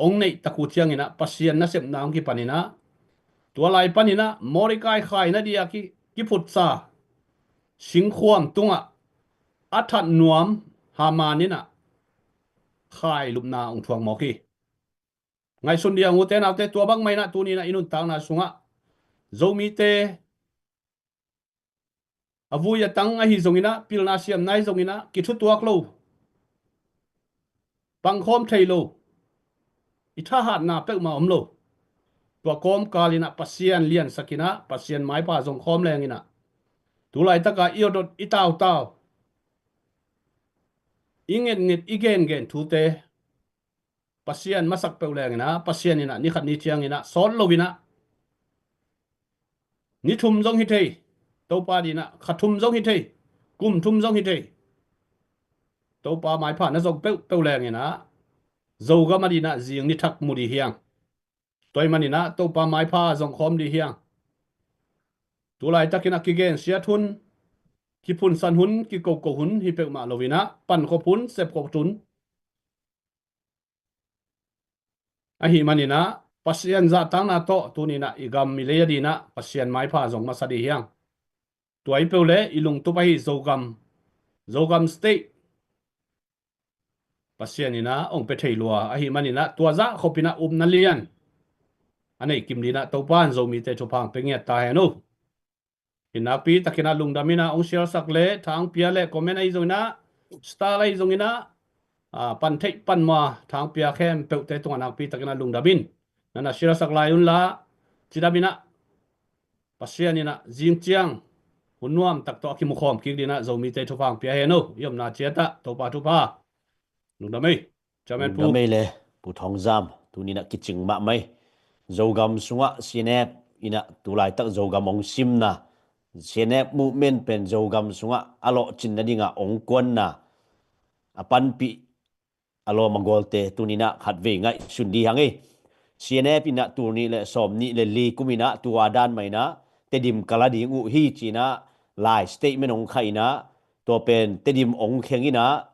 ong neih tak uh cianginah Pasian nasepna ong kipaninah tua lai paninah Mordecai khai nadih a ki, kiphutsa singkhuam tungah a that nuam Haman inah khai lupna ong thuak mawk hi. Ngaihsun dih a ute naute, tua bangmah inah tuninah i nuntakna sungah Zomite a vui a tang ahi zonginah, pilna siamna ahi zonginah kithutuak lo, pangkhawm thei lo, i thahatna peuhmah om lo. Tua kawmkal inah Pasian liansak inah Pasian maipha zong khawm lenginah tu laitaka i awdot i tautau, i ngetnget i gengen thute Pasian masak peuh lenginah Pasian inah ni khat ni cianginah sawt loinah ni thum zong hi thei, Topa dinah kha thum zong hi thei, kum thum zong hi thei, Topa maipha na zong peuhpeuh lenginah Zogam a dinah zing ni thak mu dih hiang. Tua ih maninah Topa maipha zong khawm dih hiang. Tu laitakinah kigensiat hun, kiphunsan hun, kikoko hun hi peuhmah loinah pankhop hun, sepkhop hun ahi maninah Pasian zahtakna tawh tuninah i gam i lei a dinah Pasian maipha zong masa dih hiang. Tua i peuh le i lungtup ahi Zogam, Zogam State Pasian inah ong pia thei lua ahi maninah tua zah khop inah upna lian a nei kim dinah Topa in Zomite thupha ong pia ngiat ta hen uh. Hi nakpi takinah lungdam inah ong share sak le thangpia le comment ahi zonginah, star ahi zonginah, a, pan theih pan mua thangpia khempeuhte tungah nakpi takinah lungdam in nana share sak lai unla, cidam inah Pasian inah zing ciang hun nuam tak tawh a kimukhawm kik dinah Zomite thupha ong pia hen uh. I omna ciatah Topa thupha. Lungdam ei. Chairman Pu. Lungdam ei le Pu Thawng Zam, tuninah kicing mahmah ei. Zogam sungah C N F inah tu laitak Zogam ong simna, C N F movement pen Zogam sungah a lawhcin nadingah ong kuanna a panpih a lawm a gualte tuninah khatvei ngaihsun dih hang ei. C N F inah tul nih le sawm nih le li kum inah tua dan mah inah Tedim ka la ding uh hi cinah lai statement ong kha inah, tua pen Tedim ong kheng inah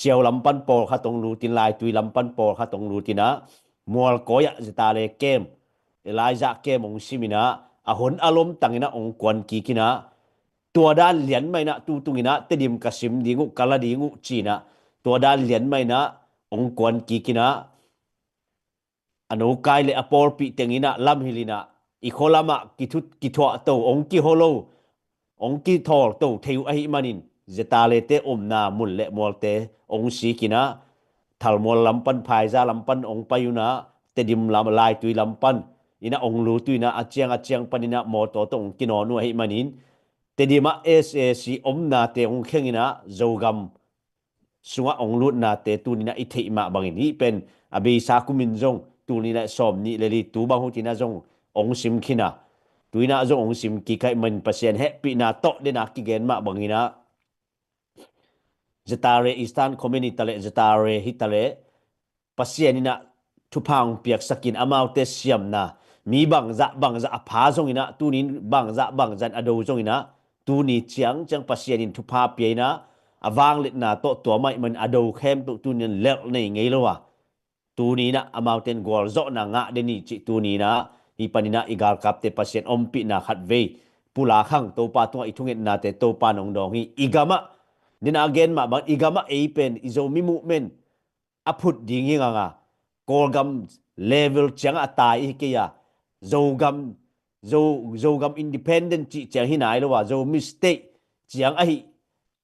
Ciau lam pan pawlkhat ong lutin, Laitui lam pan pawlkhat ong lutinah Mualkawi ah Zetale kem, Elijah kem ong siminah a hon a lom tanginah ong kuan kikinah tua dan lian mah inah tutunginah Tedim ka sim ding uh, ka la ding uh cinah tua dan lian mah inah ong kuan kikinah a nokai le a pawlpih tenginah lamhil inah i khualamah kithut kithuahto, ong kiholo, ong kithawlto thei uh ahi manin Zetalete omna mun le mualte ong sikinah Thalmual lam pan, Phaiza lam pan ong pai unah Tedim lam, Laitui lam pan inah ong lut uh inah a ciang a ciang paninah mawtaw tawh ong kinawn uh ahi manin Tedim ah S A C omnate ong kheng inah Zogam sungah ong lutnate tuninah i theih mah bangin hih pen a beisa kumin zong tul nih le sawm nih le li tu bang hutinah zong ong sim khin a, tuinah zong ong sim kik ahi manin Pasian hehpihna tawh dena kigen mah banginah Zetale Eastern Command hitaleh, Zetale hitaleh Pasian inah thupha ong piaksakin amaute siamna, mi bangzah bangzah a pha zonginah, tunin bangzah bangzah in a do zonginah, tuni ciangciang Pasian in thupha pia inah a vangliatna tawh tua mah ih manin a do khempeuh tunin lelh nei ngei lo a, tuninah amaute in gualzawhna ngah den hi cih tuninah hih paninah i galkapte Pasian ompihna khatvei pulak hang. Topa tungah i thungetnate Topa in ong dawng hi. I gamah, dena gen mah bang, i gamah ei pen i Zomi movement a phut ding hi nganga, Kawlgam level ciangah a tai i hi kei a, Zogam, Zo, Zogam independent cih ciang hi nai lo a, Zomi state ciang ahi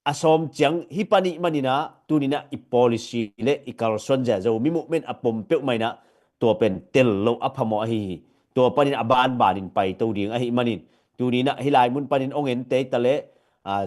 a sawm ciang hi pan ih maninah tuninah i policy le i kalsuan zia Zomi movement a pom peuhmah inah tua pen tel loh a phamawh ahi hi. Tua panin a banbanin paito ding ahi manin tuninah hih lai mun panin ong ente hitaleh, a,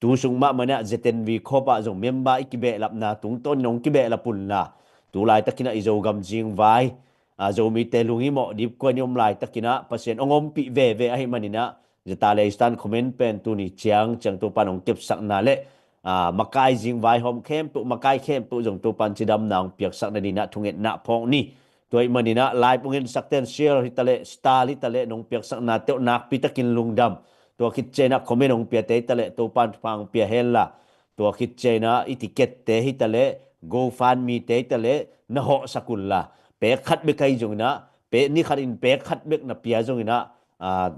tu sung mahmah inah Z N V khawpah zong member i kibehlapna tungtawnin ong kibehlap unla, tu laitakinah i Zogam zingvai, a, Zomite lunghimawh dipkuan i om laitakinah Pasian ong ompih veve ahi maninah Zetale Eastern Command pen tuni ciangciang Topa in ong kepsakna le, a, makai zingvai hawm khempeuh, makai khempeuh zong Topa in cidamna ong piaksak nadinah thungetna phawk ni. Tua ahih maninah live hong ensakte in share hitaleh, star hitaleh, nong piaksaknate uh nakpitakin lungdam. Tua khit cianginah comment hong piate hitaleh Topan thupha hong pia henla, tua khit cianginah i ticket-te hitaleh, GoFundMe-te hitaleh na hawhsak unla, pek khat bek ahi zonginah, pek ni khatin pek khat bek na pia zonginah, ah,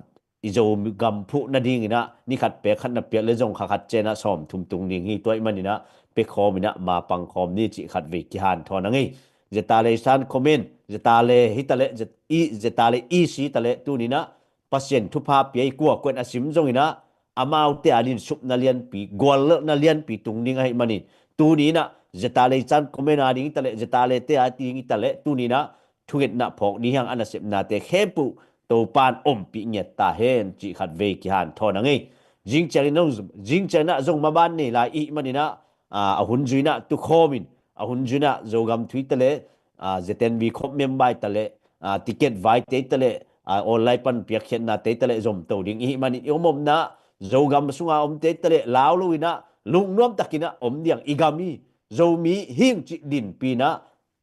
i Zogam phuh nadinginah ni khat pek khat na piak le zong kha khat cianginah sawmthum tung ding hi. Tua ahih maninah pia khawminah mapang khawm ni cih khatvei kihanthawn a ngei. Zeta Leisan comment, Zeta Le hitaleh, Zet-, i, Zeta Le i si hitaleh, tuninah Pasian thupha pia i kuakua in a sim zonginah amaute adingin supna lianpi, guallelhna lianpi tung ding ahih manin, tuninah Zeta Leisan comment ading hitaleh, Zeta Lete ading hitaleh, tuninah thungetna phawk ding hiang, a nasepnate khempeuh Topan ompih ngiat ta hen cih khatvei kihanthawn a ngei. Zing ciangin zong, zing cianginah zong maban nei lai ihih maninah, ah, a hun zuinah tukhawmin, a hun zuinah Zogam thu hitaleh, ah, Z N V khop member hitaleh, ah, ticket vaite hitaleh, ah, online pan piakkhiatnate hitaleh zomto ding ihih manin i om omna Zogam sunga omte hitaleh lau loinah lungnuamtakinah om diang, i gam hi, Zomi hing cih dinpinah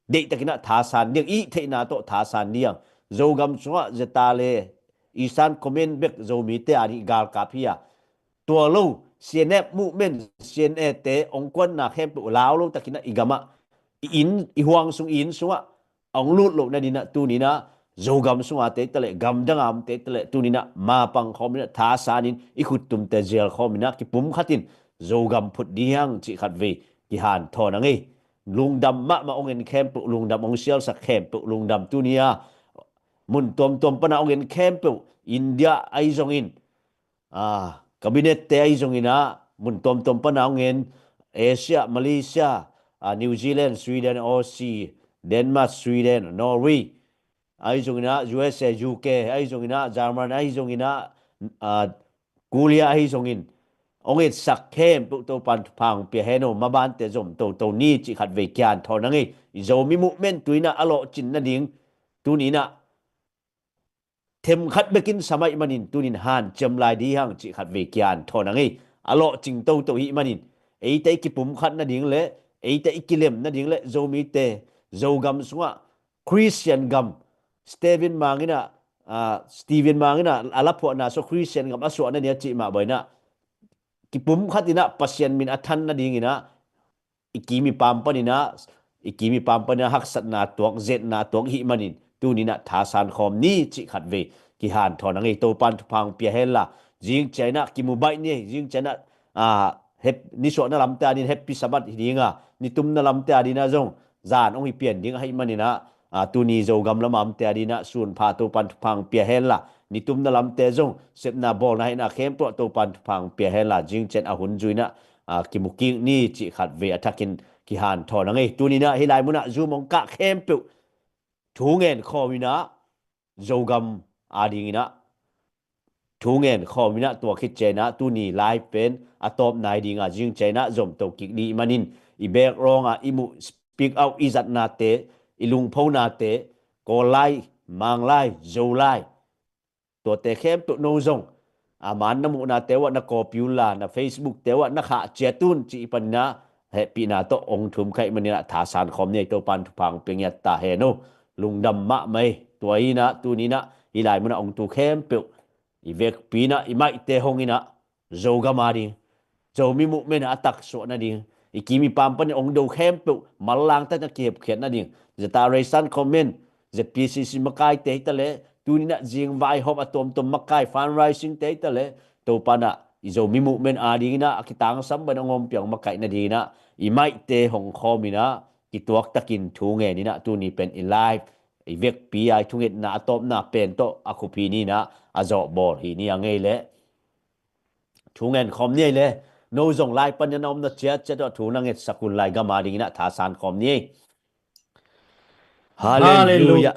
deihtakinah thasan diang, i theihna tawh thasan diang. Zogam sungah Zeta Le, Isan comment bek Zomite ading i galkap hi a, tua lo, C N F movement, C N A-te hong kuanna khempeuh lau lotakinah i gamah, i inn, i huang sung, i inn sungah hong lut loh nadinah tuninah Zogam sungate hitaleh, gamdanga omte hitaleh, tuninah mapang khawminah thasanin i khuttumte zial khawminah kipum khatin Zogam phut ding hiang cih khatvei kihanthawn a ngei. Lungdam mahmah, hong en khempeuh lungdam, hong sialsak khempeuh lungdam. Tuni-a mun tuamtuam pana hong en khempeuh, India ahi zongin, ah, cabinet-te ahi zonginah mun tuamtuam pana hong en, Asia, Malaysia, ah, New Zealand, Sweden, Aussie, Denmark, Sweden, Norway ahi zonginah, U S A, U K ahi zonginah, German ahi zonginah, ah, Korea ahi zongin hong etsak khempeuh Topan thupha hong pia hen aw. Mabante zom toto ni cih khatvei kihanthawn a ngei. I Zomi movement tuinah a lawhcin nading, tuninah themkhat bekin sam ahih manin tunin hanciam lai ding hiang cih khatvei kihanthawn a ngei. A lawhcing toto ihih manin eite i kipumkhat nading le eite i kilem nading le Zomite Zogam sungah Khristian gam, Stephen Mang inah, ah, Stephen Mang inah a laphuahna sua Khristian gam a suah nading a cih mah bawinah kipumkhatinah Pasian min a than nadinginah i kim i pam paninah, i kim i pam paninah haksatna tuak, zetna tuak ihih manin tuninah thasan khawm ni cih khatvei kihanthawn a ngei. Topan thupha hong pia henla, zing cianginah kimu baih ni, zing cianginah, ah, hep-, nisuahna lamte adin Happy Sabbath hi dinga, nitumna lamte adinah zong zan hong hi pian ding ahih maninah, ah, tuni Zogam lama omte adinah sunpha Topan thupha hong pia henla, nitumna lamte zong sepna bawlna hehna khempeuh ah Topan thupha hong pia henla, zing ciang a hun zuinah, ah, kimukik ni cih khatvei a thakin kihanthawn a ngei. Tuninah hih lai munah Zoom hong kah khempeuh thu ngen khawminah Zogam adinginah thu ngen khawminah tua khit cianginah tuni live pen a tawpna hi dinga, zing cianginah zomto kik dih manin i background-ah i muh speak out i zatnate, i lungphonate, Kawl lai, Mang lai, Zo lai, tuate khempeuh no zong a man na muhnate uh ah na copy unla, na Facebook-te uh ah na khah ciat un cih i paninah hehpihna tawh hong thum kha ihih maninah thasan khawm ni ei. Topan thupha hong pia ngiat ta hen aw. Lungdam mahmah ei. Tua inah tuninah hih lai munah hong tu khempeuh i vekpi inah i maihte hong inah Zogam ading, Zomi movement a taksuah nading, i kim i pam panin hong do khempeuh manlang takin a kihepkhiat nading, Zeta Leisan comment, Z P C C makaite hitaleh, tuninah zing vaihawm a tuamtuam makai fundraising-te hitaleh, Topanah i Zomi movement adinginah a kitangsam bangin hong ompih hong makaih nadinginah i maihte hong khawminah kituaktakin thu ngeninah tuni pen i live, i vekpi-a i thungetna a tawpna pen tawh a khup hi ninah a zawhbawl hi ni a ngei leh. Thu ngen khawm ni ei le. No zong lai panin a omna ciatciat uh ah thu na ngetsak un lai, gam adinginah thasan khawm ni ei. Halleluiah.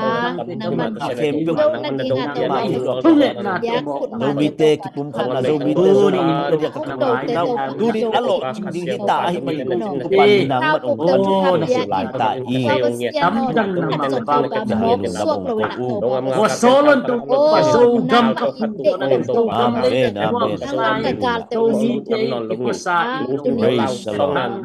nangmah a khempeuh na dingah Topa Pasian, Zomite kipumkhatna, Zomite zong na diak ka khangaihna uh, tuni a lawh ding hi ta ahih manin Topa nangmah hong tat lai ta i. Tamdang nangmah hong tat lai ta i. Amen, amen. Praise the Lord. Praise the Lord.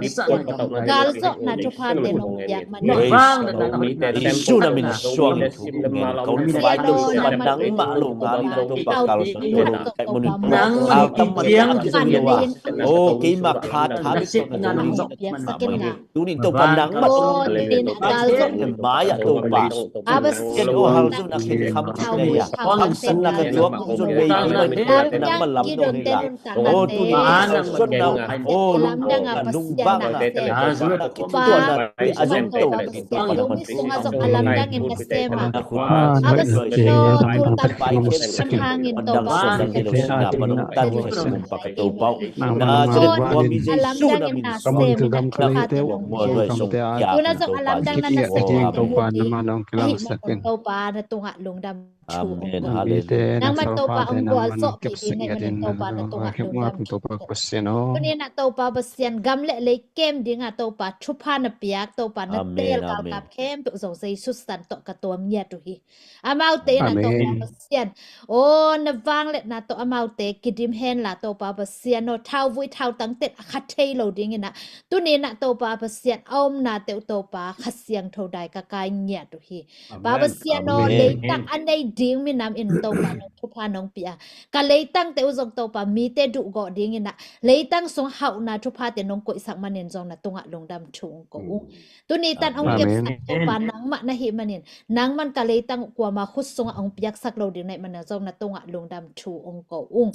Jesu na min suang in thu ngen ko. Pai Topa nangmah lo ngal in Topa kalsuan ko lo. Kai mun in nangmah tam man a kizui lo a. Oh, keima kha tha bek tawh na dong in. Tuni Topa nangmah tawh mai ah Topa. Ken o hal zon a khen kham thei a. Haksatna ka tuak zon bei pi mai nangmah lam dong hi la. Oh, tuni a sot na. Oh, lungdang a nung bang na. Kituana a zong Topa nangmah. Topa na tungah lungdam thu. Amen. Hallelujah. Nangman Topa hong gualzawh kik in, nangman Topa na tungah lungdam thu. Tuni na Topa Pasian gam le lei kem dinga Topa thupha na piak, Topa na teel galkap khempeuh zong Jesu san tawh ka tuam ngiat uh hi. Amaute in a Topa Pasian, aw, na vangliatna tawh amaute kidim hen la Topa Pasian aw, thauvui thautang ten a kha thei lo dingin a, tuni na Topa Pasian a omna teuh Topa Kha Siangtho dai ka kai ngiat uh hi. Pa Pasian aw, leitang a nei ding minam in Topa nong thupha nong pia. Ka leitang teuh zong Topa mite duhgawh dingin a, leitang sung hauhna thuphate nong koihsak manin zong na tungah lungdam thu ong ko ung. Tuni tan ong kepsak Topa nangmah na hih manin, nangman ka leitang uh kuama khut sungah ong piaksak lo ding na hih manin zong na tungah lungdam thu ong ko ung.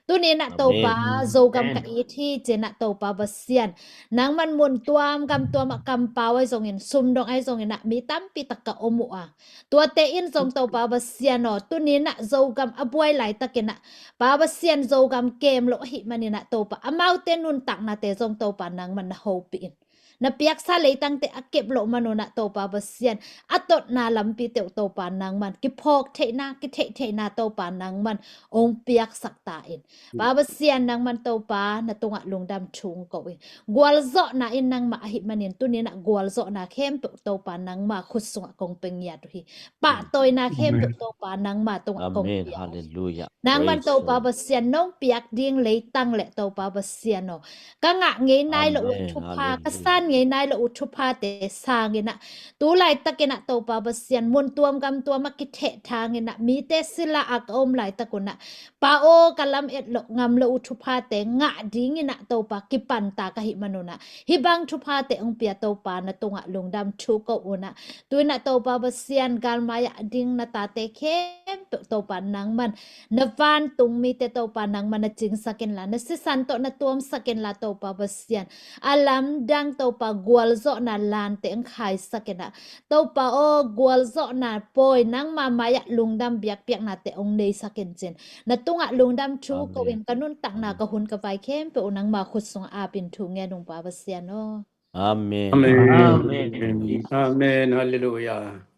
Tuni na Topa Zogam ka it hi, ci na Topa Pasian. Nangman mun tuam gam tuam ah kampau ahi zongin, sumdong ahi zongin a, mi tampi tak ka om uh a. Tuate in zong Topa Pasian aw, tuni na Zogam a buai laitakin a, Pa Pasian Zogam kem lo ahih manin a Topa, amaute nuntaknate zong Topa nangman na hopih in. Na piaksa leitangte a kep loh manun a Topa Pasian, a totna lampi teuh Topa nangman, kiphawk theihna, kitheih theihna Topa nangman ong piaksak ta in. Pa Pasian nangman Topa na tungah lungdam thu ong ko in. Gualzawhna in nangmah ahih manin tuni na gualzawhna khempeuh Topa nangma khut sungah kong pia ngiat uh hi. Pahtawina khempeuh Topa nangma tungah kong pia uh hi. Nangman Topa Pasian nong piak ding leitang le Topa Pasian aw, ka ngah ngei nai loh uh thupha, ka san ngei nai lo uh thuphate sang in ah, tu laitak in ah Topa Pasian, mun tuam gam tuam ah kitheh thang in ah, mite sila ah ka om laitak un ah, Pa aw, ka lam et loh ngam lo uh thuphate ngah ding in ah Topa kipanta ka hih man un ah, hih bang thuphate hong pia Topa na tungah lungdam thu ko un ah, tu in ah Topa Pasian, galmai ah ding na tate khempeuh Topa nangman, na vantung mite Topa nangman na cingsak inla, na sisan tawh na tuamsak inla Topa Pasian, a lamdang Topa gualzawhna lante hong khaisak in ah, Topa aw, gualzawhna pawi nangma mai ah lungdam biakpiaknate hong neisak in cin, na tungah lungdam thu ko in, ka nuntakna, ka hun ka vai khempeuh uh nangma khut sungah ap in thu ngen ung Pa Pasian aw. Amen. Amen. Amen. Amen. Halleluia.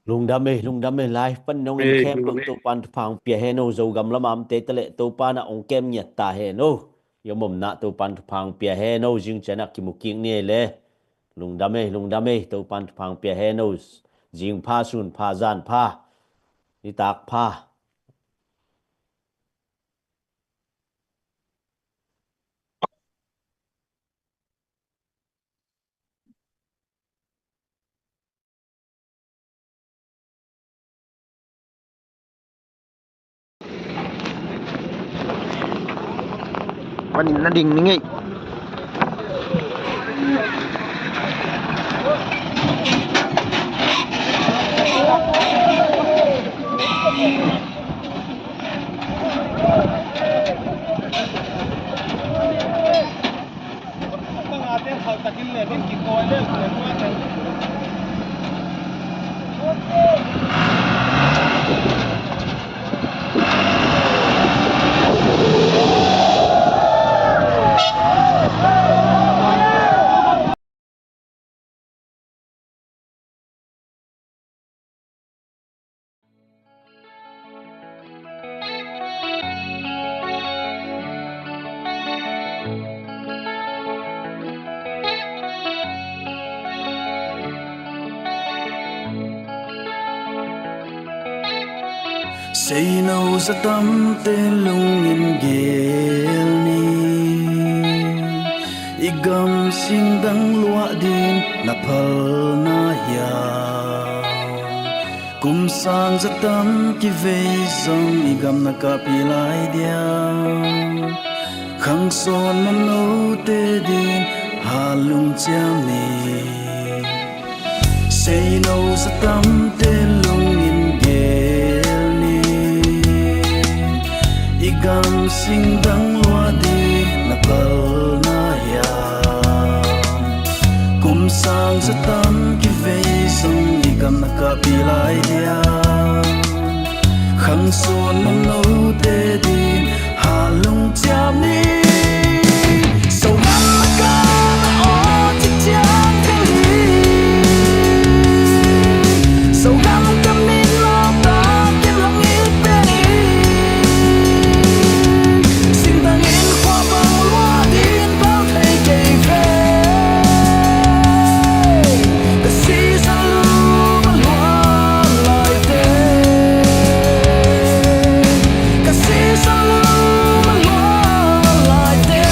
Lungdam ei, lungdam ei, live pan nong en khempeuh Topan thupha hong pia hen aw, Zogam lam a omte tale Topan ah hong kem ngiat ta hen aw. I om omna Topan thupha hong pia hen aw, zing ciang ah kimu kik ni ei le. Lungdam ei, lungdam ei, Topan thupha hong pia hen aw. Zing pha, sun pha, zan pha, nitak pha. Panin na ding ni ngei. Seino zatamte lungin gel ni. I gam singdang luah din na phalna hiam? Kum sang zatam kivei zong i gam na kaphi lai diam? Khang sawn mamnote din halung ciam ni. Seino zatamte lungin gel ni. I gam singdang luah din na phalna hiam? Kum sang zatam kivei zong i gam na kaphi lai diam? Khang sawn mamnote din halung ciam ni. Zogam a ka na aw ci ciang thei hi. Zogam ka min lawp tak in lang it pen hi. Singtang in khua bang luah din bang thei kei ve. Ka sisa lum a luah lai teng. Ka sisa lum a luah lai teng.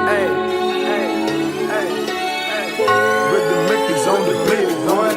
Hey, hey, hey, hey. Rhythm Makers on the beat, boy.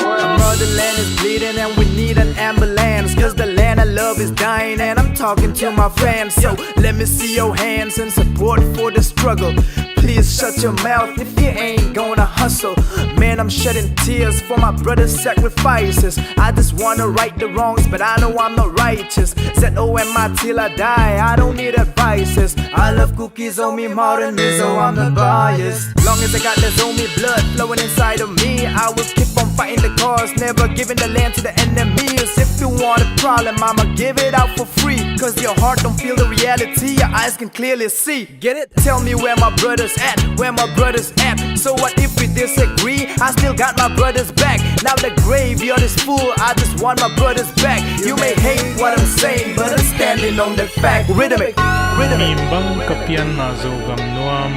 Our motherland is bleeding and we need an ambulance. 'Cause the land I love is dying and I'm talking to my fans. So let me see your hands in support for the struggle. Please shut your mouth if you ain't gonna hustle. Man, I'm shedding tears for my brother's sacrifices. I just wanna right the wrongs, but I know I'm not righteous. Z O M I till I die, I don't need advices. I love Kuki Zomi more than Mizo, I'm not biased. Long as I got the Zomi blood flowing inside of me, I will keep on fighting the cause, never giving the land to the enemies. If you want a problem, I'ma give it out for free. 'Cause your heart don't feel the reality, your eyes can clearly see. Get it? Tell me where my brothers at, where my brothers at. So what if we disagree? I still got my brothers back. Now the graveyard is full, I just want my brothers back. You may hate what I'm saying, but I'm standing on the fact. Rhythmic, rhythmic. Mim bang ka pianna Zogam nuam,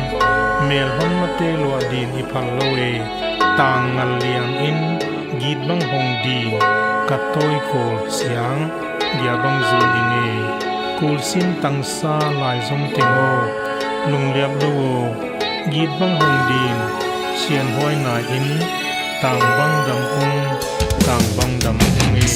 melhongnate luah din i phal lo e. Tang ngal liang in Git bang hong din, kat tawi kawl siang, gia bang zul ding e. Kulsin tangsa lai zong teng aw, lungliap lo aw. Git bang hong din, sianhuai nai in, tang bang dam ung, tang bang dam ung e.